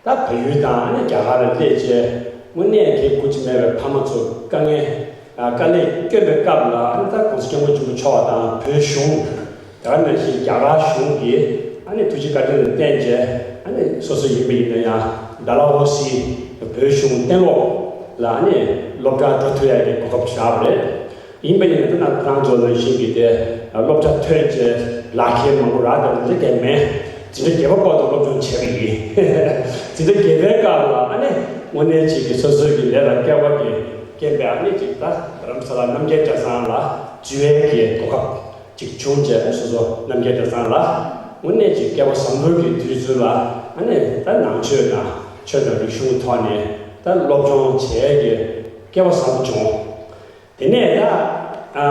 ད་བལ་ཡུལ་དང་ཨ་ནི་རྒྱ་གར་ལ་སླེབས་བྱས། དངོས་གནས་ཀྱི་སྐུ་ཚེ་མེད་པའི་ཕ་མ་ཚོ་དཀའ་ངལ་ཨ་དཀའ་ལས་སྐྱོན་པའི་སྐབས་ལ། ཨ་ནི་ད་༸གོང་ས་༸སྐྱབས་མགོན་ཆེན་པོ་མཆོག་དང་བོད་གཞུང་དེ་ག་ནང་བཞིན་རྒྱ་གར་གཞུང་གིས་ཨ་ནི་ཐུགས་རྗེ་བཀའ་དྲིན་ལ་བརྟེན་བྱས། ཨ་ནི་སོ་སོ་ཡིན་པ་ཡིན་ན་ཡང་ཌལ་ཧོ་སི་བོད་གཞུང་གཏན་སློབ་ལ་ཨ་ནི་སློབ་གྲྭར་འགྲོ་ཐུབ་ཡ་གི་གོ་སྐབས་བཞག་པ་རེད། ཡིན་པ་ཡིན་ན་ད་ནང་ཁོ་རང་ཚོ་ནང་བཞིན་གྱི་དེ་སློབ་གྲྭ་ཐོན་བྱས་ལག་ཁྱེར་མང་པོ་རག་བསྡད་པ་འདི་གས་མེད། འཛིན་གྲྭ་བརྒྱད་པ་བར་དུ་སློབ་སྦྱོང་བྱས་པ་ཡིན། འཛིན་གྲྭ་བརྒྱད་པའི་སྐབས་ལ་ཨ་ནི་དངོས་གནས་ཅིག་གི་སོ་སོའི་གི་ལས་ལ་སྐལ་བ་གི་རྐྱེན་པས། ཨ་ནི་ཅིག་ད་རྡ་རམ་ས་ལ་རྣམ་རྒྱལ་གྲྭ་ཚང་ལ་འཛུལ་བའི་གི་གོ་སྐབས་ཅིག་བྱུང་བྱས། སོ་སོ་རྣམ་རྒྱལ་གྲྭ་ཚང་ལ་དངོས་གནས་ཅིག་སྐལ་བ་བཟང་པོའི་གི་དུས་ཚོད་ལ་ཨ་ནི་ད་ནང་ཆོས་དང་ཆོས་དང་རིག་གཞུང་ཐོག་ནས་ད་སློབ་སྦྱོང་བྱས་གི་སྐལ་བ་བཟང་པོ་བྱུང་། དེ་ནས་ད་ཨ་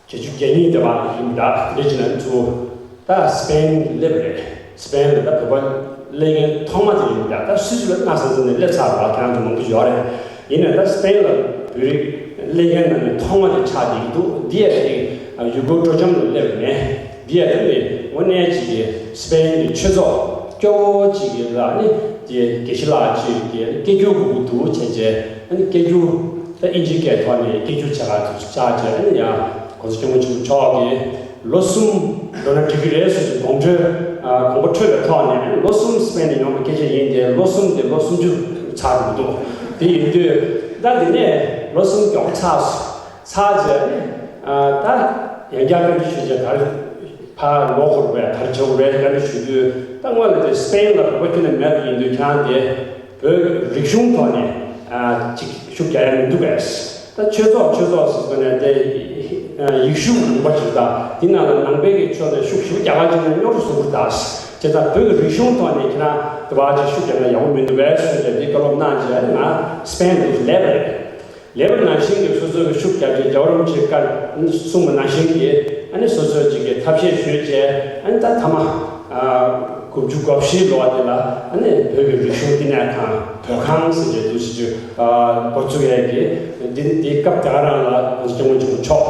བརྒྱད་ཅུ་གྱ་གཉིས་དེ་བ་ཡིན་ད་དེ་འདྲ་ཅིག་ན་ཚུར་ད་སི་པེན་སླེབས་པ་རེད། སི་པེན་ལ་ད་བོད་པ་སླེབས་མཁན་ཐོག་མ་དེ་ཡིན་ད། ད་སུད་སི་ལ་སྔ་ས་ས་ནས་སླེབས་ཚར་བ་ཁྱེད་རང་ཚོ་མང་པོ་ཡོད་རེད། ཡིན་ནའི་ད་སི་པེན་ལ་བོད་རིགས་སླེབས་མཁན་ནང་ནས་ཐོག་མ་དེ་ཆགས་བསྡད་ཀྱི་འདུག་འདི་ཡ་དེ་ཡུ་གུར་སྤྲོ་འཆམ་ལ་སླེབས་པ་མེད། འདི་ཡ་དེ་ནི་དངོས་གནས་ཅིག་གི་སི་པེན་གྱི་ཆོས་ཚོགས་སྐྱོ་བོ་ཅིག་གི་ལ་ནི་དེ་དགེ་བཤེས་ལགས་ཅིག་གི་སྐད་སྒྱུར་དགོས་ཀྱི་འདུག་བྱས་རྗེས། ཨ་ནི་སྐད་སྒྱུར་ད་ཨིན་ཇིའི་སྐད་ཐོག་ནས་སྐད་སྒྱུར་བྱ་ག་དུ་བཅར་བྱས། ཨ་ནི་ཡང་༸གོང་ས་༸སྐྱབས་མགོན་ཆེན་པོ་མཆོག་གིས་ལོ་གསུམ་འགྲོ་ན་འགྲིག་གི་རེད་ཟེར་ཞིག་དགོངས་འཁྲོལ་ཨ་དགོངས་པ་འཁྲོལ་བའི་ཐོག་ནས། ཨ་ནི་ལོ་གསུམ་སི་པེན་ནས་ཡོང་བའི་སྐད་ཆ་ཡིན་ཏེ། ལོ་གསུམ་དེ་ལོ་སུམ་ཅུ་ཚར་འདུག་དེ་ཡིན་དུས་ད་དེ་ནས་ལོ་གསུམ་མགྱོགས་པོ་ཚར་སོང་། ཚར་རྗེས་ནས་ཨ་ད་ཡང་བསྐྱར་བཀའ་འདྲི་ཞུས་རྗེས་ག་རེ་ཕར་ལོག་དགོས་རེད་པས། ག་རེ་བྱེད་དགོས་རེད་བཀའ་འདྲི་ཞུ་དུས། ད་སྔོན་ལ་དེ་སི་པེན་ལ་བོད་པ་ཁྱོན་ནས་མེད་པ་ཡིན་དུས། ཁྱེད་རང་དེ་བོད་རིག་གཞུང་ཐོག་ནས་ཨ་ཅིག་ཤུགས་རྒྱག་ཡ་མི་འདུག་གས། ད་ཆོས་ཚོགས་ཆོས་ཚོགས་ཟེར་དུས་ནས་དེ་ཡིག་གཞུང་རིམ་པ་ཞིག་དང་། དེ་ནང་ལ་ནང་པའི་གི་ཕྱོགས་ནས་ཤུགས་ཞེ་པོ་རྒྱག་ག་བྱུང་ན་རྙོག་དྲ་བཟོ་གི་རེད་ད། བྱས་ཙང་བོད་ཀྱི་རིག་གཞུང་ཐོག་ནས་ཁྱེད་རང་དེ་བ་ཅིག་ཤུགས་རྒྱག་ན་ཡག་པོ་མི་འདུག་གས་ཟེར་ཏེ་དེ་བཀའ་སློབ་གནང་རྗེས། ང་སི་པེན་དུ་སླེབས་པ་རེད། ལེ་བར་ནང་བཞིན་གྱི་སོ་སོའི་ཤུགས་རྒྱབ་ཀྱི་རྒྱལ་བ་རིན་པོ་ཆེས་བཀའ་གསུངས་པ་ནང་བཞིན་གྱི། ཨ་ནི་སོ་སོའི་ཅིག་གི་ཐབས་ཤེས་ཞུས་བྱས། ཨ་ནི་ད་ཐ་མ་ཨ་དགུ་བཅུ་གོ་བཞི་ལོ་དེ་ལ་ཨ་ནི་བོད་ཀྱི་རིག་གཞུང་བསྟི་གནས་ཁང་བོད་ཁང་ཟེར་བྱས་འདུག་སེ་ཅིག་ཨ་འགོ་བཙུགས་ཡས་ཀྱི་འདི་འདི་སྐབས་དེ་ག་རང་ལ་༸གོང་ས་༸སྐྱབས་མགོན་ཆེན་པོ་མཆོག་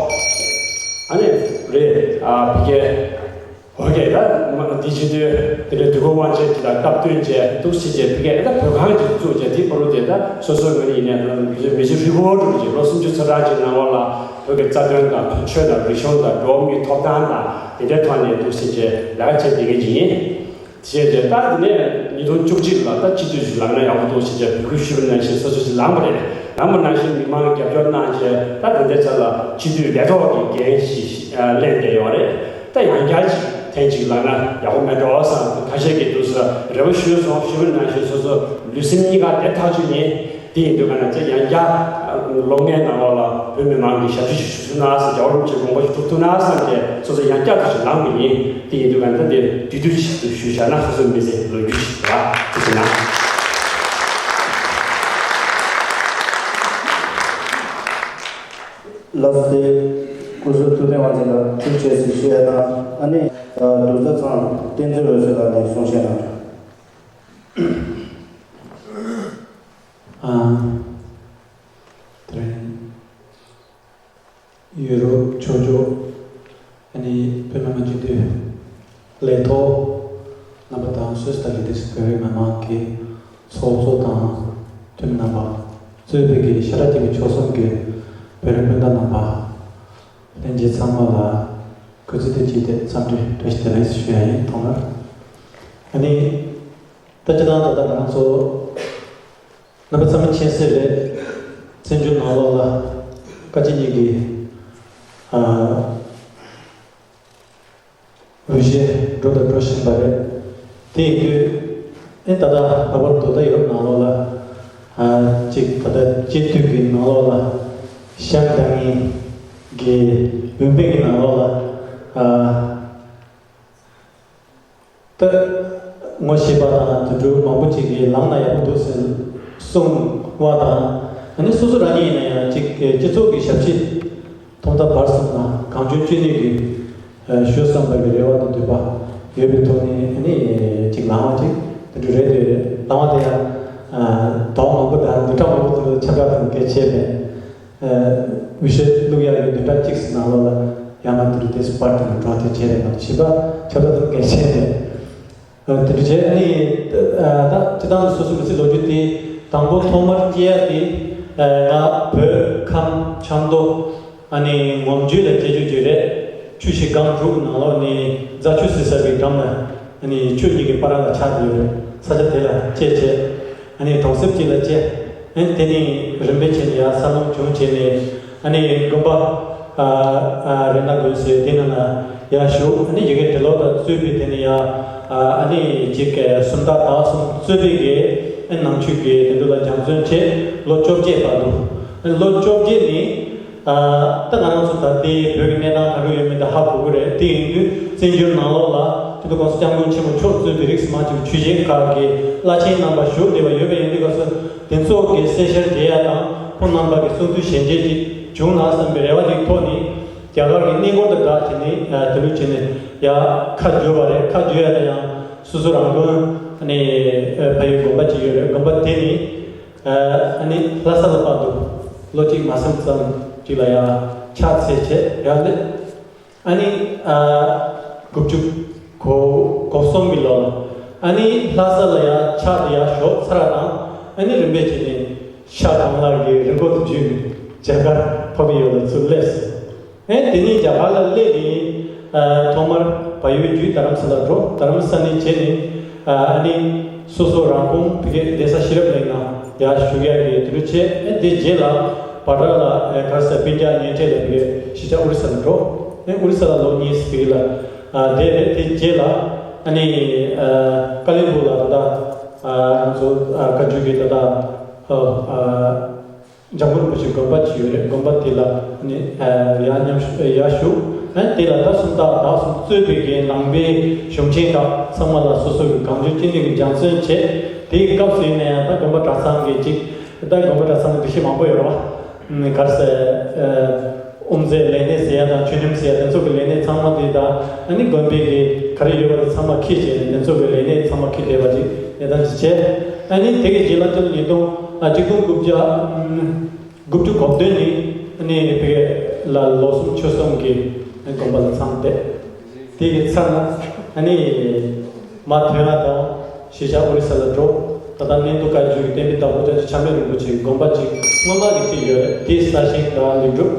ཨ་ནི་རེད། ཨ་ཕ་གིའི་ཧོ་གེ་ད་མ་འདི་བྱེད་དུས་དེ་འདྲའི་དུས་འཁོར་དབང་ཆེན་དེ་ལ་སྐབས་བསྟུན་བྱས་འདུག་སེ་བྱས། ཕ་གིའི་ད་བོད་ཁང་ཅིག་བཙུགས་བྱས། དེའི་བར་དུ་དེ་ད་སོ་སོའི་ངོས་ནས་ཡིན་ནའི་མི་ཚེ་མི་ཚེ་ཧྲིལ་པོ་འགྲོ་གི་ཅིག་ལོ་སུམ་ཅུ་ཚོད་གྲངས་ཅིག་ནང་ལོགས་ལ་བོད་ཀྱི་རྩ་དོན་དང་། བོད་ཆོས་དང་རིག་གཞུང་དང་། འགྲོ་བ་མིའི་ཐོབ་ཐང་དང་དེ་འདྲའི་ཐོག་ནས་འདུག་སེ་བྱས་ལས་ཀ་བྱས་བསྡད་མཁན་ཅིག་ཡིན། བྱས་རྗེས་ད་དེ་ནས་ཉིས་སྟོང་བཅུ་གཅིག་ལ་ད་སྤྱི་འཐུས་ཤིག་ལངས་ན་ཡག་པོ་འདུག་ཟེར་བྱས་འབོད་སྐུལ་ཞུས་པ་ནང་བཞིན་སོ་སོ་ཞིག་ལངས་པ་རེད། ལངས་པ་ནང་བཞིན་མི་མང་གིས་རྒྱབ་སྐྱོར་གནང་བྱས། ད་ད་ལྟའི་ཆ་ལ་སྤྱི་འཐུས་ལས་ཐོག་གི་འགན་ཞིག་ལེན་བསྡད་ཡོད་རེད། ད་ཡང་བསྐྱར་ཅིག་ཐེངས་གཅིག་ལངས་ན་ཡག་པོ་མེད་འགྲོ་བསམ། ཁ་ཤས་ཀྱིས་འདུག་སེ་རེ་བ་ཞུས་སོང་། ཞུས་པ་ནང་བཞིན་སོ་སོ་ལུས་སེམས་གཉིས་ཀ་བདེ་ཐག་ཆོད་ཡིན། དེ་ཡིན་དུས་ག་ན་ཅིག་ཡང་བསྐྱར་ལོ་ལྔའི་ནང་ལོགས་ལ་བོད་མི་མང་གི་ཞབས་ཕྱི་ཞིག་ཞུ་ཐུབ་ན་བསམ། རྒྱལ་བ་རིན་པོ་ཆེའི་དགོངས་པ་ཞིག་སྒྲུབ་ཐུབ་ན་བསམ་སྟེ་སོ་སོ་ཡང་བསྐྱར་དུ་ཞིག་ལངས་པ་ཡིན། དེ་ཡིན་དུས་ག་ན་ད་དེ་དུས་དུས་ཞིག་ཏུ་ཞུས་བཞག་ན་སོ་སོའི་མི་ཚེ་ལོ་རྒྱུས་ཤིག་རེད་པ། དེ་བྱས་ན། ལགས་སོ། དེ་སྐུ་ཞབས་ཐུབ་བསྟན་དབང་ཆེན་ལགས་ཐུགས་རྗེ་ཆེ་ཞུ་ཡ་དང་། ཨ་ནི་རྡོ་རྗེ་གཙང་བསྟན་འཛིན་འོད་ཟེར་ལགས་ནས་གསུང་བཤད་གནང་། ཨ། དེ་རིང་ཡུ་རོབ་ཕྱོགས་བསྐྱོད། ཨ་ནི་བོད་མི་མང་སྤྱི་འཐུས་ལས་ཐོག་རྣམ་པ་དང་། སུད་སི་དང་ལི་ཏི་སི་བོད་རིགས་མི་མང་གི་ཚོགས་གཙོ་དང་འཐུས་མི་རྣམ་པ། གཙོས་པའི་གི་ཤ་ཁྲག་གཅིག་པའི་ཆོལ་གསུམ་གྱི་བོད་རིགས་སྤུན་ཟླ་རྣམ་པ། ལྷན་རྒྱས་ཚང་མ་ལ་སྐུ་ཚེ་བརྟན་ཅིང་འཚམས་འདྲི་བཀྲ་ཤིས་བདེ་ལེགས་ཞུ་ཡ་ཡིན། ཐོག་མར་ཨ་ནི། ད་སྤྱིར་བཏང་ད་ལྟ་ང་ཚོ་རྣམ་པ་ཚང་མ་མཁྱེན་གསལ་རེད། བཙན་བྱོལ་ནང་ལོགས་ལ་བཀའ་སྤྱི་གཉིས་ཀྱི་ཨ་འོས་གཞི་འགྲོ་དང་འགྲོ་བཞིན་པ་རེད། དེ་ཡིན་དུས་ཨེ་ད་ལྟ་ལྷག་པར་དུ་ད་ཡུ་རོབ་ནང་ལོགས་ལ་ཨ་ཅིག་ད་ལྟ་སྤྱི་འཐུས་ཀྱི་ནང་ལོགས་ལ་ཤར་དང་ངེས་ཀྱི་འོས་འཕེན་གྱི་ནང་ལོགས་ལ་ཨ། ད་ངོ་ཤེས་པ་དང་དེ་འདྲ་མང་པོ་ཅིག་གིས་ལངས་ན་ཡག་པོ་འདུག་ཟེར་གསུངས་པ་དང་། ཨ་ནི་སོ་སོ་རང་ཉིད་ཡིན་ན་ཡང་ཅིག་སྤྱི་ཚོགས་ཀྱི་ཞབས་ཕྱི་ཐོག་མཐའ་བར་གསུམ་ལ་གང་བྱུང་ཅི་ནུས་ཀྱིས་ཞུ་བསམ་པའི་རེ་བ་དང་འདུན་པ་ཡོད་པའི་ཐོག་ནས། ཨ་ནི་ཅིག་ལངས་པ་ཅིག་དེ་འདྲ་རེད་འདོད་རེད། ལངས་པ་དེ་ཡང་ཟླ་བ་མང་པོ་དང་བདུན་ཕྲག་མང་པོ་དེ་ཚོ་ཁྱབ་བསྒྲགས་དང་གལ་ཆེ་བས། འོས་ཤོག་བླུག་ཡག་གི་བདུན་ཕྲག་གཅིག་ཙམ་ནང་ལོགས་ལ་ཡང་ན་དེ་འདྲ་དེ་ཚོ་པར་དེ་ནས་སྒྲོག་སྟེ་བྱས་རེད་མ་གཏོགས་བྱེད་པ་ཁྱབ་བསྒྲགས་དང་འགན་ཆེ་རེད། དེ་འདྲ་བྱས་ཨ་ནི་ད་སྤྱི་བཏང་དུ་སོ་སོ་མི་ཚེ་ལོ་རྒྱུས་དེ་དང་པོ་ཐོག་མར་སྐྱེ་ཡག་དེ་ང་བོད་ཁམས་ཆབ་མདོ། ཨ་ནི་ངོམ་ཆུ་ལ་སྐྱེས་རྒྱུ་རེད། ཆུ་བཞི་སྒང་དྲུག་ནང་ལོགས་ནས་རྫ་ཆུ་ཟེར་ས་གི་འགྲམ་ལ་ཨ་ནི་ཆུ་གཉིས་ཀྱི་བར་ལ་ཆགས་བསྡད་ཡོད་རེད། ས་ཆ་དེ་ལ་སྐྱེས་བྱས་ཨ་ནི་གྲོང་གསེབ་ཅིག་ལ་སྐྱེས། ཨ་ནི་དེ་ནས་རིམ་པས་བྱས་ནས་ཡར་འཚར་ལོངས་བྱུང་བྱས་ནས་ཨ་ནི་དགོན་པ་ཨ་ཨ་རཏྣ་དགོན་ཟེར་དེ་ནང་ལ་ཡར་ཞུགས། ཨ་ནི་ཡ་གི་འབྲི་ཀློག་དང་རྩོད་པའི་དེ་ནས་ཡར་ཨ་ནི་ཅིག་སུམ་རྟགས་དག་གསུམ་རྩོད་པའི་གི་ཨ་ནི་ནང་ཆོས་ཀྱི་དེ་ཚོ་ལ་སྦྱང་བརྩོན་བྱས་ལོ་བཅོ་བརྒྱད་བར་དུ། ཨ་ནི་ལོ་བཅོ་བརྒྱད་ནས། ད་ང་རང་ཚོ་ད་ལྟའི་བོད་ཀྱི་གནས་སྟངས་ག་འདྲ་ཡོད་མེད་ད་ཧ་གོ་གི་རེད། དེ་ཡིན་དུས་བཙན་བྱོལ་ནང་ལོགས་ལ་སྤྱི་ནོར་༸གོང་ས་༸སྐྱབས་མགོན་ཆེན་པོ་མཆོག་གཙོས་པའི་རིགས་སུ་མ་ཆུང་ཆོས་གཞན་ཁག་གི་བླ་ཆེན་རྣམ་པ་བཞུགས་བསྡད་པ་ཡོད་པ་ཡིན་དུས་སྐབས་སུ་དེ་ཚོ་གི་གསལ་བཤད་བྱེད་ཡ་དང་ཁོང་རྣམ་པ་གི་གསུང་ཐོས་ཞལ་མཇལ་ཅིག་བྱུང་ན་བསམ་པའི་རེ་བ་ཅིག་ཐོག་ནས་རྒྱ་གར་གྱི་གནས་སྐོར་དང་སྦྲགས་བྱས་ནས་དེ་འདྲ་བྱས་ནས་ཡ་ཁ་བརྒྱུད་པ་རེད། ཁ་བརྒྱུད་ཡ་དེ་ཡང་སོ་སོ་རང་དགོན་ནས་ཕ་ཡུལ་དགོན་པ་ཅིག་ཡོད་རེད། དགོན་པ་དེ་ནས། ཨ་ནི་ལྷ་ས་ལ་བར་དུ་ལོ་གཅིག་མ་ཟིན་ཙམ་ཅིག་ལ་ཡང་ཕྱག་འཚལ་བྱས་ཡང་སླེབས། ཨ་ནི་དགུ་བཅུ་གོ་གསུམ་གྱི་ལོ་ལ་ཨ་ནི་ལྷ་ས་ལ་ཡང་ཕྱག་དེ་ཡང་ཞོག་ཚར་བ་དང་ཨ་ནི་རིམ་པས་བྱས་ནས་ཤར་གངས་ལྷ་གི་རི་མགོ་དུ་བརྒྱུད་ནས་རྒྱ་གར་འཕགས་པའི་ཡུལ་ལ་ཚུར་སླེབས་སོང་། ཨེ་དེ་ནས་རྒྱ་གར་ལ་སླེབས་ཏེ། ཨ་ཐོག་མར་བལ་ཡུལ་བརྒྱུད་རྡ་རམ་ས་ལ་འགྲོ། རྡ་རམ་ས་ནས་བྱས་ནས། ཨ་ནི་སོ་སོ་རང་ཁོངས་བོད་ཀྱི་གདན་ས་ཤེས་རབ་གླིང་ནང་ཡར་ཞུགས་ཡག་གི་དུས་ཚོད་བྱས། ཨེ་དེ་རྗེས་ལ་བྷ་དྲ་ལ་ཨེ་ག་རེ་ཟེར་སྤུན་ཀྱག་ཉེ་འཁྲིས་ལ་བོད་ཀྱི་གཞིས་ཆགས་ཨོ་རི་ས་ལ་འགྲོ། ཨེ་ཨོ་རི་ས་ལ་ལོ་གཉིས་བོད་ཀྱི་ལ་ཨ་བསྡད་རེད། དེ་རྗེས་ལ་ཨ་ནི་ཨ་ཀ་ལོན་སྦུག་ལ་ད་ལྟ་ཨ་ང་ཚོ་ཨ་བཀའ་བརྒྱུད་ཀྱི་ད་ལྟ་ཨ། འཇམ་མགོན་རིན་པོ་ཆེའི་དགོན་པ་ཅིག་ཡོད་རེད། དགོན་པ་དེ་ལ་ནི་ཡར་མཉམ་ཞུགས་ཡར་ཞུགས། དེ་ལ་ད་སུམ་རྟགས་དག་གསུམ་རྩོད་པའི་གི་ནང་པའི་གཞུང་ཆེན་ཁག་ཚང་མ་ལ་སོ་སོ་གི་གང་བྱུང་ཅི་ནུས་ཀྱི་སྦྱང་བརྩོན་བྱས། དེའི་སྐབས་སུ་ཡིན་ན་ཡང་ད་དགོན་པ་གྲྭ་ཚང་གི་ཅིག་ད་དགོན་པ་གྲྭ་ཚང་གི་འདུ་ཤེས་མང་པོ་ཡོད་རེད་བ། ག་རེ་ཟེར། དབུ་མཛད་ལས་སྣེ་ཟེར་ཡ་དང་ཆོས་ཉམས་ཟེར་ཡ་དེ་ཚོ་གི་ལས་སྣེ་ཚང་མ་དེ་དང་ཨ་ནི་དགོན་པའི་གི་ག་རེ་ཡོད་པ་དེ་ཚང་མ་འཁྱེར་བྱས་ནས་དེ་ཚོ་གི་ལས་སྣེ་ཚང་མ་འཁྱེར་བསྡད་པ་ཅིག་གནས་སྟངས་ཅིག་བྱས། ཨ་ནི་དེ་གི་རྗེས་ལ་སྤྱི་ལོ་ཉིས་སྟོང་ཨ་གཅིག་སྟོང་དགུ་བརྒྱ་དགུ་བཅུ་གོ་བདུན་ནས་ཨ་ནི་བོད་ལ་ལོ་གསུམ་ཆོས་གསུམ་གྱི་དགོན་པ་ལ་ཚང་བསྡད། དེ་གི་ཚར་ན་ཨ་ནི་མ་ཐོན་ཡ་དང་གཞིས་ཆགས་ཨོ་རི་ས་ལ་འགྲོ། ད་ལྟ་གནས་མདོ་བཀའ་བརྒྱུད་ཀྱི་བསྟན་པའི་བདག་པོ་བྱ་ཆེན་ཆགས་མེད་རིན་པོ་ཆེའི་དགོན་པ་ཅིག་སྔོན་མ་གི་ཅིག་ཡོད་རེད། དེའི་གསར་བཞེངས་དང་ལེགས་གྲུབ་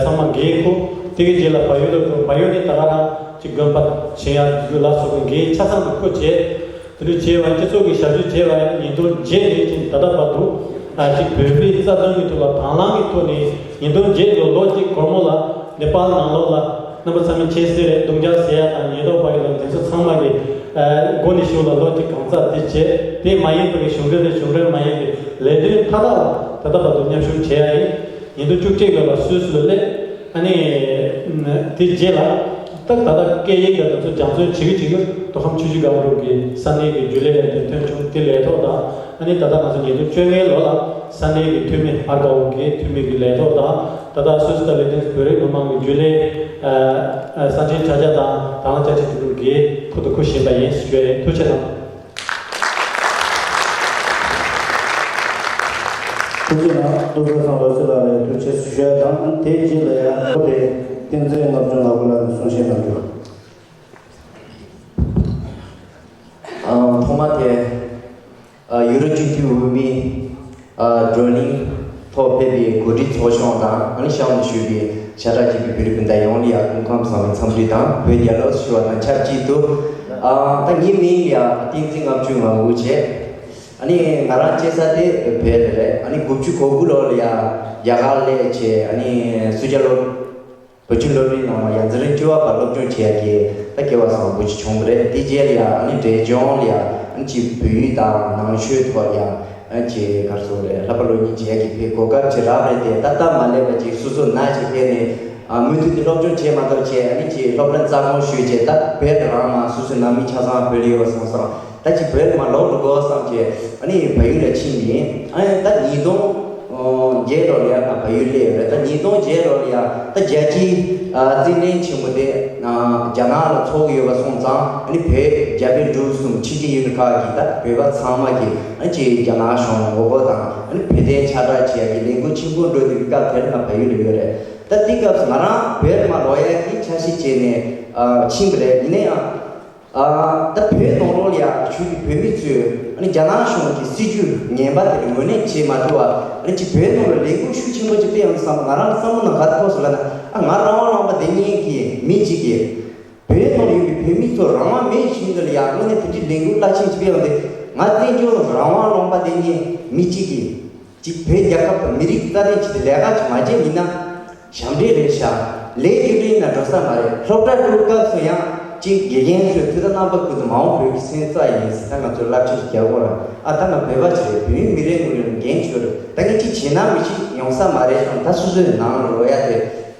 ཚང་མ་འགན་ཁུར། དེ་གི་རྗེས་ལ་བལ་ཡུལ་ལ་འགྲོ། བལ་ཡུལ་ནས་ད་ག་རང་ཅིག་དགོན་པ་བཞེངས་ཡག་དུས་ཚོད་ལ་སོགས་པའི་འགན་ཆ་ཚང་དུ་འཁུར་བྱས། དེ་འདྲ་བྱས་པ་སྤྱི་ཚོགས་ཀྱི་ཞབས་ཞུ་བྱས་པ་ཉིས་སྟོང་བརྒྱད་ནས་ཅིག་ད་ལྟ་བར་དུ་ཨ་ཅིག་བོད་པའི་རྩ་དོན་གྱི་ཐོག་ལ་དང་བླངས་ཀྱི་ཐོག་ནས་ཉིས་སྟོང་བརྒྱད་ལོ་ལོ་གཅིག་གོར་མོ་ལ་ནེ་པཱལ་ནང་ལོགས་ལ་རྣམ་པ་ཚང་མས་མཁྱེན་གསལ་རེད། རྡུང་རྒྱག་ཟེར་ཡ་དང་ཉེན་རྟོག་པ་ཡིན་ལ་དེ་ཚོ་ཚང་མ་གི་ཨ་མགོ་ནས་གཞུག་ལ་ལོ་གཅིག་གང་ཚ་དེ་བྱས། དེ་མ་ཡིན་པའི་གཞུང་འབྲེལ་རེད། གཞུང་འབྲེལ་མ་ཡིན་པའི་ལས་དོན་མཐའ་དག་ལ་ད་ལྟ་བར་དུ་མཉམ་ཞུགས་བྱས་ཡ་ཡིན། ཉིས་སྟོང་བཅུ་གཅིག་ལོ་ལ་སུད་སི་ལ་སླེབས། ཨ་ནི་དེ་རྗེས་ལ་ད་ད་ལྟ་སྐད་ཡིག་དང་དེ་ཚོ་སྦྱང་བརྩོན་བྱེད་ཀྱི་བྱེད་ཀྱི་མདོ་ཁམས་ཆུ་བཞི་སྒང་དྲུག་གི་ས་གནས་ཀྱི་རྒྱུན་ལས་ལ་འདིར་ཐོན་བྱུང་། དེ་ལས་ཐོག་དང་ཨ་ནི་ད་ལྟ་ང་ཚོ་ཉིས་སྟོང་བཅོ་ལྔའི་ལོ་ལ་ས་གནས་ཀྱི་འཐུས་མི་ཨར་ཀ་འོ་གི་འཐུས་མི་གི་ལས་ཐོག་དང་ད་ལྟ་སུད་སི་དང་ལེག་ཏེན་བོད་རིགས་མི་མང་གི་རྒྱུན་ལས་ས་ཆེན་ཆ་ཆ་དང་དང་བླངས་ཅ་ཆེ་དེ་ཚོ་གི་ཁུར་དུ་འཁུར་བཞིན་པ་ཡིན་ཞུ་ཡ་ཡིན། ཐུགས་རྗེ་གནང་། ཐུགས་རྗེ་གནང་། རྡོ་རྗེ་ཚང་འོད་ཟེར་ལགས་ལ་ཐུགས་རྗེ་ཆེ་ཞུ་ཡ་དང་། དེའི་རྗེས་ལ་ཡང་བོད་དེ་བསྟན་འཛིན་ལྔ་བཅུ་ང་དགུ་ལགས་ནས་གསུང་བཤད་གནང་རྒྱུ། ཨ་ཐོག་མ་དེ་ཨ་ཡུ་རོབ་སྤྱི་འཐུས་འོས་མི་ཨ་བགྲོ་གླེང་ཐོག་ཕེབས་པའི་གོ་སྒྲིག་ཚོགས་ཆུང་དང་ཨ་ནི་གཤམ་དུ་བཞུགས་པའི་ཤ་ཁྲག་གཅིག་པའི་བོད་རིགས་སྤུན་ཟླ་ཡོངས་ལ་ཡང་སྐུ་ཁམས་བཟང་བའི་འཚམས་འདྲི་དང་བོད་རྒྱལ་ལོ་ཞུ་བ་དང་ཆབས་ཅིག་ཏུ། ཨ་ད་ངའི་མིང་ལ་ཡང་བསྟན་འཛིན་ལྔ་བཅུ་ང་དགུ་བྱས། ཨ་ནི་ང་རང་སྐྱེས་ས་དེ་བལ་རེད། ཨ་ནི་དགུ་བཅུ་གོ་དགུ་ལོ་ལ་ཡང་རྒྱ་གར་སླེབས་བྱས། ཨ་ནི་སུད་སི་ལོ་བོད་ཁྱིམ་སློབ་གྲྭའི་ནང་ལ་ཡ་འཛིན་རིམ་བཅུ་པ་བར་སློབ་སྦྱོང་བྱེད་ཡ་གི་ད་སྐལ་བ་བཟང་པོ་ཅིག་བྱུང་བ་རེད། དེ་རྗེས་ལ་ཡ་ཨ་ནི་འབྲས་ལྗོངས་ལ་ཡ་ཨ་ནི་ཅིག་བོད་ཡིག་དང་ནང་ཆོས་ཐོག་ཡ་ཨ་ནི་ཅིག་ག་རེ་ཟེར་དགོས་རེད། བསླབ་པ་སློབ་གཉེར་བྱེད་ཡ་གི་ཕའི་གོ་སྐབས་ཅིག་རག་པ་རེད་དེ། ད་ལྟ་མ་སླེབས་པ་ཅིག་སོ་སོ་ན་ཅིག་ཕེབས་ནས་ཨ་མུ་མཐུད་དེ་སློབ་སྦྱོང་བྱེད་མ་ཐུབ་བྱས། ཨ་ནི་ཅིག་སློབ་གྲྭ་རྩ་དགོངས་ཞུས་བྱས། ད་བོད་རང་མ་སོ་སོའི་ནང་མི་ཆ་ཚང་བོད་ལ་ཡོད་བསམ་སོང་། ད་ཅིག་བོད་ལ་མ་ལོག་འགྲོ་དགོས་བསམ་བྱས། ཨ་ནི་བལ་ཡུལ་ལ་ཕྱིན་ནས་ཨ་ནི་ད་ཉིས་སྟོང་ བརྒྱད་ལོ་ལ་ཡང་ང་བལ་ཡུལ་སླེབས་ཡོད་རེད། ད་ཉིས་སྟོང་བརྒྱད་ལོ་ལ་ཡང་ད་རྒྱལ་སྤྱིའི་ཨ་རྩེད་འགྲན་ཆེན་མོ་དེ་ཨ་རྒྱ་ནག་ལ་ཚོགས་ཀྱི་ཡོད་པ་སོང་ཙང་ཨ་ནི་བོད་རྒྱ་བལ་འབྲུག་གསུམ་ཕྱི་རྒྱལ་ཡུལ་ཁག་གི་ད་བོད་པ་ཚང་མ་གི་ཨ་ཅེ་རྒྱ་ནག་གཞུང་ངོ་རྒོལ་དང་ཨ་ནི་བོད་དོན་ཁྱབ་བསྒྲགས་བྱེད་ཡག་གི་ལས་འགུལ་ཆེན་པོ་འགྲོ་བསྡད་པའི་སྐབས་དེར་ང་བལ་ཡུལ་ལ་ཡོད་རེད། ད་དེའི་སྐབས་སུ་ང་རང་བོད་ལ་མ་ལོག་ཡག་གི་འཆར་གཞི་བྱས་ནས་ཨ་ཕྱིན་པ་རེད། ཡིན་ན་ཡང་། ཨ་ད་བོད་ནང་ལོགས་ལ་ཡ་ཆོས་ཀྱི་བོད་མི་ཚོས་ཨ་ནི་རྒྱ་ནག་གཞུང་གི་སྲིད་ཇུས་ངན་པ་དེ་ངོས་ལེན་བྱེད་མ་ཐུབ་པ། ཨ་ནི་ཅིག་བོད་ནང་ལ་ལས་འགུལ་ཤུགས་ཆེན་པོ་ཅིག་སྤེལ་ཡོང་དུས་ཙམ་པ་ང་རང་བསམ་བློ་ནང་ག་རེ་ཕོག་སོང་ལབ་ན། ཨ་ང་རང་དབང་རླངས་པ་འདེགས་མཁན་གྱི་མི་གཅིག་གིས་བོད་ནང་ལ་ཡོད་པའི་བོད་མི་ཚོ་རང་དབང་མེད་བཞིན་དུ་ལ་ཡ་དངོས་གནས་དེ་འདྲའི་ལས་འགུལ་རླབས་ཆེན་ཅིག་སྤེལ་ཡོང་དུས། ང་བཙན་བྱོལ་རང་དབང་རླངས་པ་འདེགས་མཁན་མི་གཅིག་གིས། གཅིག་བོད་རྒྱལ་ཁབ་དང་མི་རིགས་རྩ་དོན་ཆེད་དུ་ལས་ཀ་ཅིག་མ་བྱས་ཡིན་ན། ཞབས་འདྲེན་རེད་ཤག་ལས་རྒྱུ་འབྲས་ཡིན་ན་འགྲོ་ས་མ་རེད། སློབ་གྲྭ་དྲུག་སྐབས་སུ་ཡང་གཅིག་དགེ་རྒན་ཚོས་ཐུགས་ད་རྣམ་པ་ཀུན་ཏུ་མ་འོངས་བོད་ཀྱི་སོན་རྩ་ཡིན་ཟེར། ད་ང་ཚོས་བསླབ་བྱ་ཞིག་རྒྱག་དགོས་ར། ཨ་ད་ང་བོད་པ་ཞིག་རེད། བོད་མི་མི་རེ་ངོ་རེ་ལ་འགན་ཅིག་ཡོད་རེད། ད་ངས་ཅིག་བྱེད་ན་མི་ཤེས་ཡོང་ས་མ་རེད་ཀྱང་ད་སོ་སོའི་ནང་ལ་ལོག་ཡ་དེ་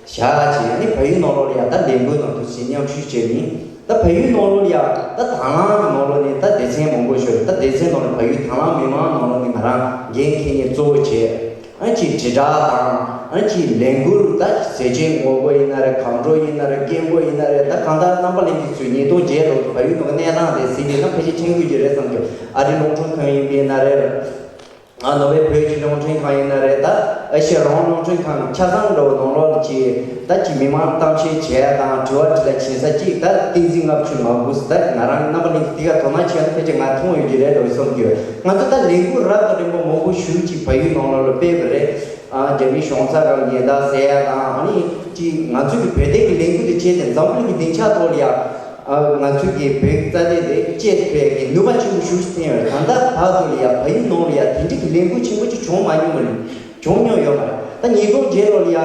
བཞག་བྱས་ནས་ཕ་ཡུལ་ནང་ལོགས་ལ་ཡ་ད་ལས་འགུལ་ནང་དུ་ཞིག་མཉམ་ཞུགས་བྱས་ཡིན། ད་བལ་ཡུལ་ནང་ལོགས་ལ་ཡ་ད་དང་བླངས་ཀྱི་ནང་ལོགས་ནས་ད་སྡེ་ཚན་མང་པོ་ཡོད་རེད། ད་སྡེ་ཚན་ནང་ནས་བལ་ཡུལ་དང་བླངས་མི་མང་ནང་ལོགས་ནས་ང་རང་འགན་འཁྱེར་མཁན་གཙོ་བོ་བྱས། ཨ་ཅིག་དྲིལ་བསྒྲགས་དང་ཨ་ཅིག་ལས་འགུལ། ད་ཟས་བཅད་ངོ་རྒོལ་ཡིན་ན་རེད། གང་འགྲོ་ཡིན་ན་རེད། སྐད་འབོད་ཡིན་ན་རེད། ད་གང་ལྟར་རྣམ་པ་ལྷན་རྒྱས་ཚོས་ཉིས་སྟོང་བརྒྱད་ལོ་བལ་ཡུལ་ནང་གི་གནས་སྟངས་དེ་གཟིགས་ཡིན་ན་ཕལ་ཆེར་མཁྱེན་གྱི་རེད་བསམ་གྱི། ཨ་རིའི་རླུང་འཕྲིན་ཁང་ཡིན་པ་ཡིན་ན་རེད། ཨ་ནོར་ཝེ་བོད་ཀྱི་རླུང་འཕྲིན་ཁང་ཡིན་ན་རེད། ད་ཨེ་ཤེ་ཡ་རང་དབང་རླུང་འཕྲིན་ཁང་ཆ་ཚང་འདྲ་བོ་ནང་ལོགས་ཀྱི་ད་ཅིག་མི་མང་གཏམ་བཤད་བྱས་དང་དྲི་བ་དྲིས་ལན་བྱེད་ས་གཅིག་ད་བསྟན་འཛིན་ལྔ་བཅུ་ང་དགུ་ཟེར། ད་ང་རང་རྣམ་པ་གླིང་འདི་ག་དོ་སྣང་བྱས་ན་ཕལ་ཆེར་ང་མཐོང་ཡོད་ཀྱི་རེད་འདྲ་བོ་བསམ་གྱི་ཡོད། ང་ཚོ་ད་ལས་འགུལ་རབ་དང་རིམ་པ་མང་པོ་ཞེ་ཅིག་བལ་ཡུལ་ནང་ལོགས་ལ་སྤེལ་བ་རེད། ཨ་རྒྱ་མིའི་གཞུང་ཚབ་རང་ཉེན་བརྡ་ཟེར་ཡ་དང་། ཨ་ནི་ཅིག་ང་ཚོ་གི་བོད་དོན་གྱི་ལས་འགུལ་དེ་བྱས་ཏེ་འཛམ་བུ་གླིང་གི་སྡིངས་ཆ་ཐོག་ལ་ཡ། ཨ་ང་ཚོ་གི་བོད་ཀྱི་རྩ་དོན་དེ་གཅེས་ཐུབ་ཡ་གི་ནུས་པ་ཆེན་པོ་ཞེ་ཅིག་ཐོན་ཡོད་རེད། ད་ལྟ་བར་དུ་ལ་ཡ་བལ་ཡུལ་ནང་ལ་ཡ་དེ་འདྲ་གི་ལས་འགུལ་ཆེན་པོ་ཅིག་བྱུང་མ་མྱོང་བ་རེད། བྱུང་མྱོང་ཡོད་མ་རེད། ད་ཉིས་སྟོང་བརྒྱད་ལོ་ལ་ཡ་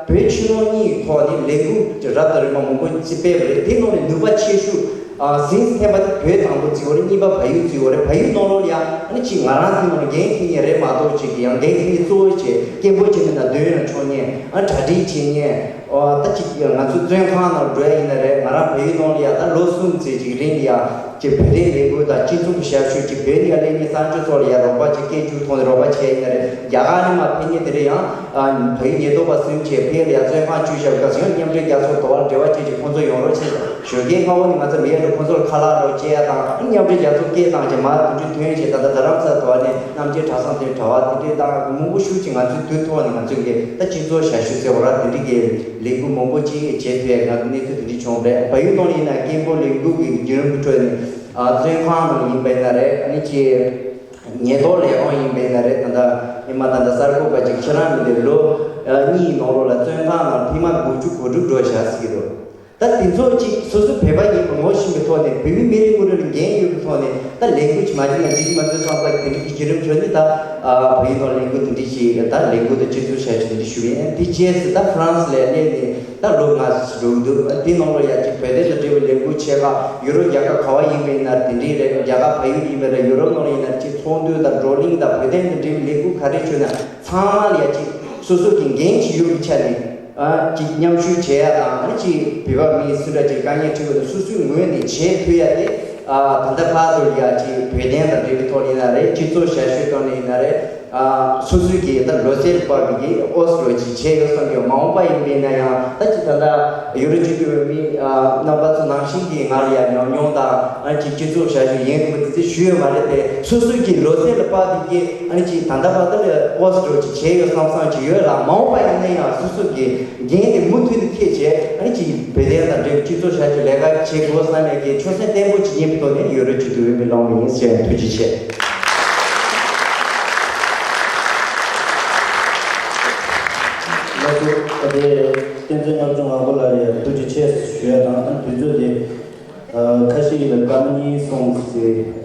བོད་ཕྱི་ནང་གཉིས་ཀྱི་ཐོག་ནས་ལས་འགུལ་རབ་དང་རིམ་པ་མང་པོ་ཅིག་སྤེལ་བ་རེད། དེ་ནང་ནས་ནུས་པ་ཆེ་ཤོས་ཨ་ཟིན་ཐེམ་པ་དེ་བོད་དང་པོ་བརྩི་བ་རེད། གཉིས་པ་བལ་ཡུལ་བརྩི་བ་རེད། བལ་ཡུལ་ནང་ལོགས་ལ་ཡ་ཨ་ནི་ཅིག་ང་རང་ཚོའི་ནང་ལ་འགན་འཁྱེར་མཁན་རེད་མ་གཏོགས་ཅིག་གི་ཡང་འགན་འཁྱེར་མཁན་གཙོ་བོ་བྱས་སྐད་འབོད་བྱེད་མི་དང་འདོན་ཡོང་ཆོག་མཁན། ཨ་གྲ་སྒྲིག་བྱེད་མཁན། ཨོ་ད་ཅིག་ང་ཚོ་བཙོན་ཁང་ནང་འགྲོ་ཡ་ཡིན་ན་རེད། ང་རང་བལ་ཡུལ་ནང་ལ་ཡ་ད་ལོ་གསུམ་ཙམ་ཅིག་རིང་ལ་ཡ་ཅིག་བོད་དོན་ལས་འགུལ་དང་སྤྱི་ཚོགས་ཀྱི་ཞབས་ཞུ། ཅིག་བོད་ནས་ཡ་སླེབས་མཁན་གསར་འབྱོར་ཚོ་ལ་ཡ་རོགས་པ་བྱེད། སྐད་སྒྱུར་ཐོག་ནས་རོགས་པ་བྱས་ཡིན་ན་རེད། རྒྱ་གར་ནས་མར་ཕེབས་མཁན་དེ་འདྲ་ཡང་ཨ་བལ་ཡུལ་ཉེན་རྟོག་པ་གསུམ་བྱས་ཕེབས་ལ་ཡ་བཙོན་ཁང་བཅུག་བཞག་པའི་སྐབས་སུ་ཡང་མཉམ་འབྲེལ་རྒྱལ་ཚོགས་དོ་བར་འབྲེལ་བ་བྱས་ཅིག་ཁོང་ཚོ་ཡོང་རོགས་བྱས། ཞོགས་ཀའི་སྔ་པོ་ནས་ང་ཚོ་མི་ཡ་འགྲོ་ཁོང་ཚོ་ལ་ཁ་ལག་རོགས་བྱེད་ཡ་དང་། མཉམ་འབྲེལ་རྒྱལ་ཚོགས་སྐད་བཏང་བྱས་མར་དེ་འདྲའི་ཐོན་བྱས། ད་ལྟ་རྡ་རམ་ས་ལ་དོ་བ་ནས་རྣམ་རྒྱལ་གྲྭ་ཚང་དེ་གྲྭ་བ་དེ་འདྲའི་དང་མང་པོ་ཞེ་ཅིག་ང་ཚོའི་དུས་ཐོག་ནས་ང་ཚོའི་གི་ད་སྤྱི་ཚོགས་ཞབས་ཞུ་ཟེར་བ་ར་དེ་འདྲའི་གི་ལས་འགུལ་མང་པོ་ཅིག་བྱས་ཐུབ་ཡ་ང་ཚོ་གནས་ཚུལ་དེ་འདྲའི་བྱུང་བ་རེད། བལ་ཡུལ་ནང་ལ་ཡིན་ན་སྐད་འབོད་ལས་འགུལ་གི་བརྒྱུད་རིམ་གྱི་ཁྲོད་ནས་ཨ་བཙོན་ཁང་ནང་ཡིན་པ་ཡིན་ན་རེད། ཨ་ནི་ཅིག་ཉེན་རྟོག་ལས་ཁུངས་ཡིན་པ་ཡིན་ན་རེད། ད་ལྟ་ཉི་མ་ད་ལྟ་གསར་འགོད་པ་ཅིག་ཁྱེད་རང་མི་དེ་ལོ་ཨ་གཉིས་ནང་ལོགས་ལ་བཙོན་ཁང་ནང་ཐེངས་མ་དགུ་བཅུ་གོ་དྲུག་འགྲོ་བཞག་ཟེར་གྱི་འདུག་ད་དེ་ཚོ་གཅིག་སོ་སོ་བོད་པ་ཡིན་པ་ངོ་ཤེས་པའི་ཐོག་ནས། བོད་མི་མི་རེ་ངོ་རེ་ལ་འགན་ཡོད་པའི་ཐོག་ནས་ད་ལས་འགུལ་ཅིག་མ་བྱས་ན་འགྲིག་གི་མ་འདུག་བསམ་པ་དེ་འདྲ་གི་བརྒྱུད་རིམ་ཁྲོད་ནས་ད་ཨ་བལ་ཡུལ་ནང་ལས་འགུལ་དེ་འདྲ་ཞིག་ད་ལས་འགུལ་དང་སྤྱི་ཚོགས་ཞབས་ཞུ་དེ་འདྲ་ཞུ་ཡིན། དེ་རྗེས་སུ་ད་ཧྥ་རན་སི་ལ་སླེབས་ནས་ད་ལོ་ལྔ་ཙམ་འགྲོ་གི་འདུག་དེ་ནང་ལ་ཡ་གཅིག་བོད་དོན་དང་འབྲེལ་བའི་ལས་འགུལ་ཆེ་ཁག་ཡུ་རོབ་རྒྱལ་ཁབ་ག་བ་ཡིན་པ་ཡིན་ན་དེ་འདྲའི་རེད། རྒྱ་གར་བལ་ཡུལ་ཡིན་པ་རེད། ཡུ་རོབ་ནང་ལ་ཡིན་ན་གཅིག་ཚོགས་འདུ་དང་བགྲོ་གླེང་དང་བོད་དོན་དང་འབྲེལ་བའི་ལས་འགུལ་ག་རེ་བྱུང་ན་ཚང་མ་ལ་ཡ་གཅིག་སོ་སོ་གི་འགན་ཅིག་ཡོད་པའི་ཆ་ནས། ཨ་ཅིག་མཉམ་ཞུགས་བྱེད་ཡ་དང་། ཨ་ནི་ཅིག་བོད་པ་མི་སུ་འདྲ་ཅིག་དཀའ་ངལ་འཕྲད་དགོས་ན་སོ་སོའི་ངོས་ནས་བྱེད་ཐུབ་ཡ་དེ། ཨ་ད་ལྟ་བར་དུ་ཡ་ཅིག་བོད་དོན་དང་འབྲེལ་བའི་ཐོག་ནས་ཡིན་ན་རེད། སྤྱི་ཚོགས་ཞབས་ཞུའི་ཐོག་ནས་ཡིན་ན་རེད། ཨ་སོ་སོའི་གི་ད་ལོ་ཚད་ལ་དཔག་པའི་གི་ཨོ་སི་ལོ་ཅིག་བྱས་ཡོད་བསམ་གྱི་ཡོད། མ་འོངས་པ་ཡིན་པ་ཡིན་ན་ཡང་ད་ཅིག་ད་ལྟ་ཡུ་རོབ་སྤྱི་འཐུས་འོས་མི་ཨ་རྣམ་པ་ཚོ་ནང་བཞིན་གྱི་ང་ལ་ཡ་ཉམས་མྱོང་དང་། ཨ་ཅིག་སྤྱི་ཚོགས་ཞབས་ཞུ་ཡིན་དགོས་དེ་ཚོ་ཞུས་ཡོད་མ་རེད་དེ། སོ་སོའི་གི་ལོ་ཚད་ལ་དཔག་པའི་གི་ཨ་ནི་ཅིག་ད་ལྟ་བར་དུ་ལ་ཨོ་སི་ལོ་ཅིག་བྱས་ཡོད་བསམ་བསམ་ཅིག་ཡོད་ལ། མ་འོངས་པ་ཡིན་ན་ཡང་སོ་སོ་གི་འགན་དེ་མུ་མཐུད་དུ་འཁྱེར་བྱས། ཨ་ནི་ཅིག་བོད་དོན་དང་འབྲེལ་བའི་སྤྱི་ཚོགས་ཞབས་ཞུ་ལས་ཀ་བྱེད་དགོས་བསམ་ཡས་ཀྱི་ཆོད་སེམས་བརྟན་པོ་ཅིག་ཡིན་པའི་ཐོག་ནས་ཡུ་རོབ་སྤྱི་འཐུས་འོས་མི་ལངས་པ་ཡིན་ཟེར། ཐུགས་རྗེ་ཆེ། ལགས་སོ། ད་ལྟའི་བསྟན་འཛིན་ལྔ་བཅུ་ང་དགུ་ལགས་ལ་ཡང་ཐུགས་རྗེ་ཆེ་ཞུ་ཡ་དང་། ཨ་ནི་དུས་ཚོད་དེ་ཨ་ཁ་ཤས་ལ་སྐར་མ་གཉིས་སོང་ཟེར།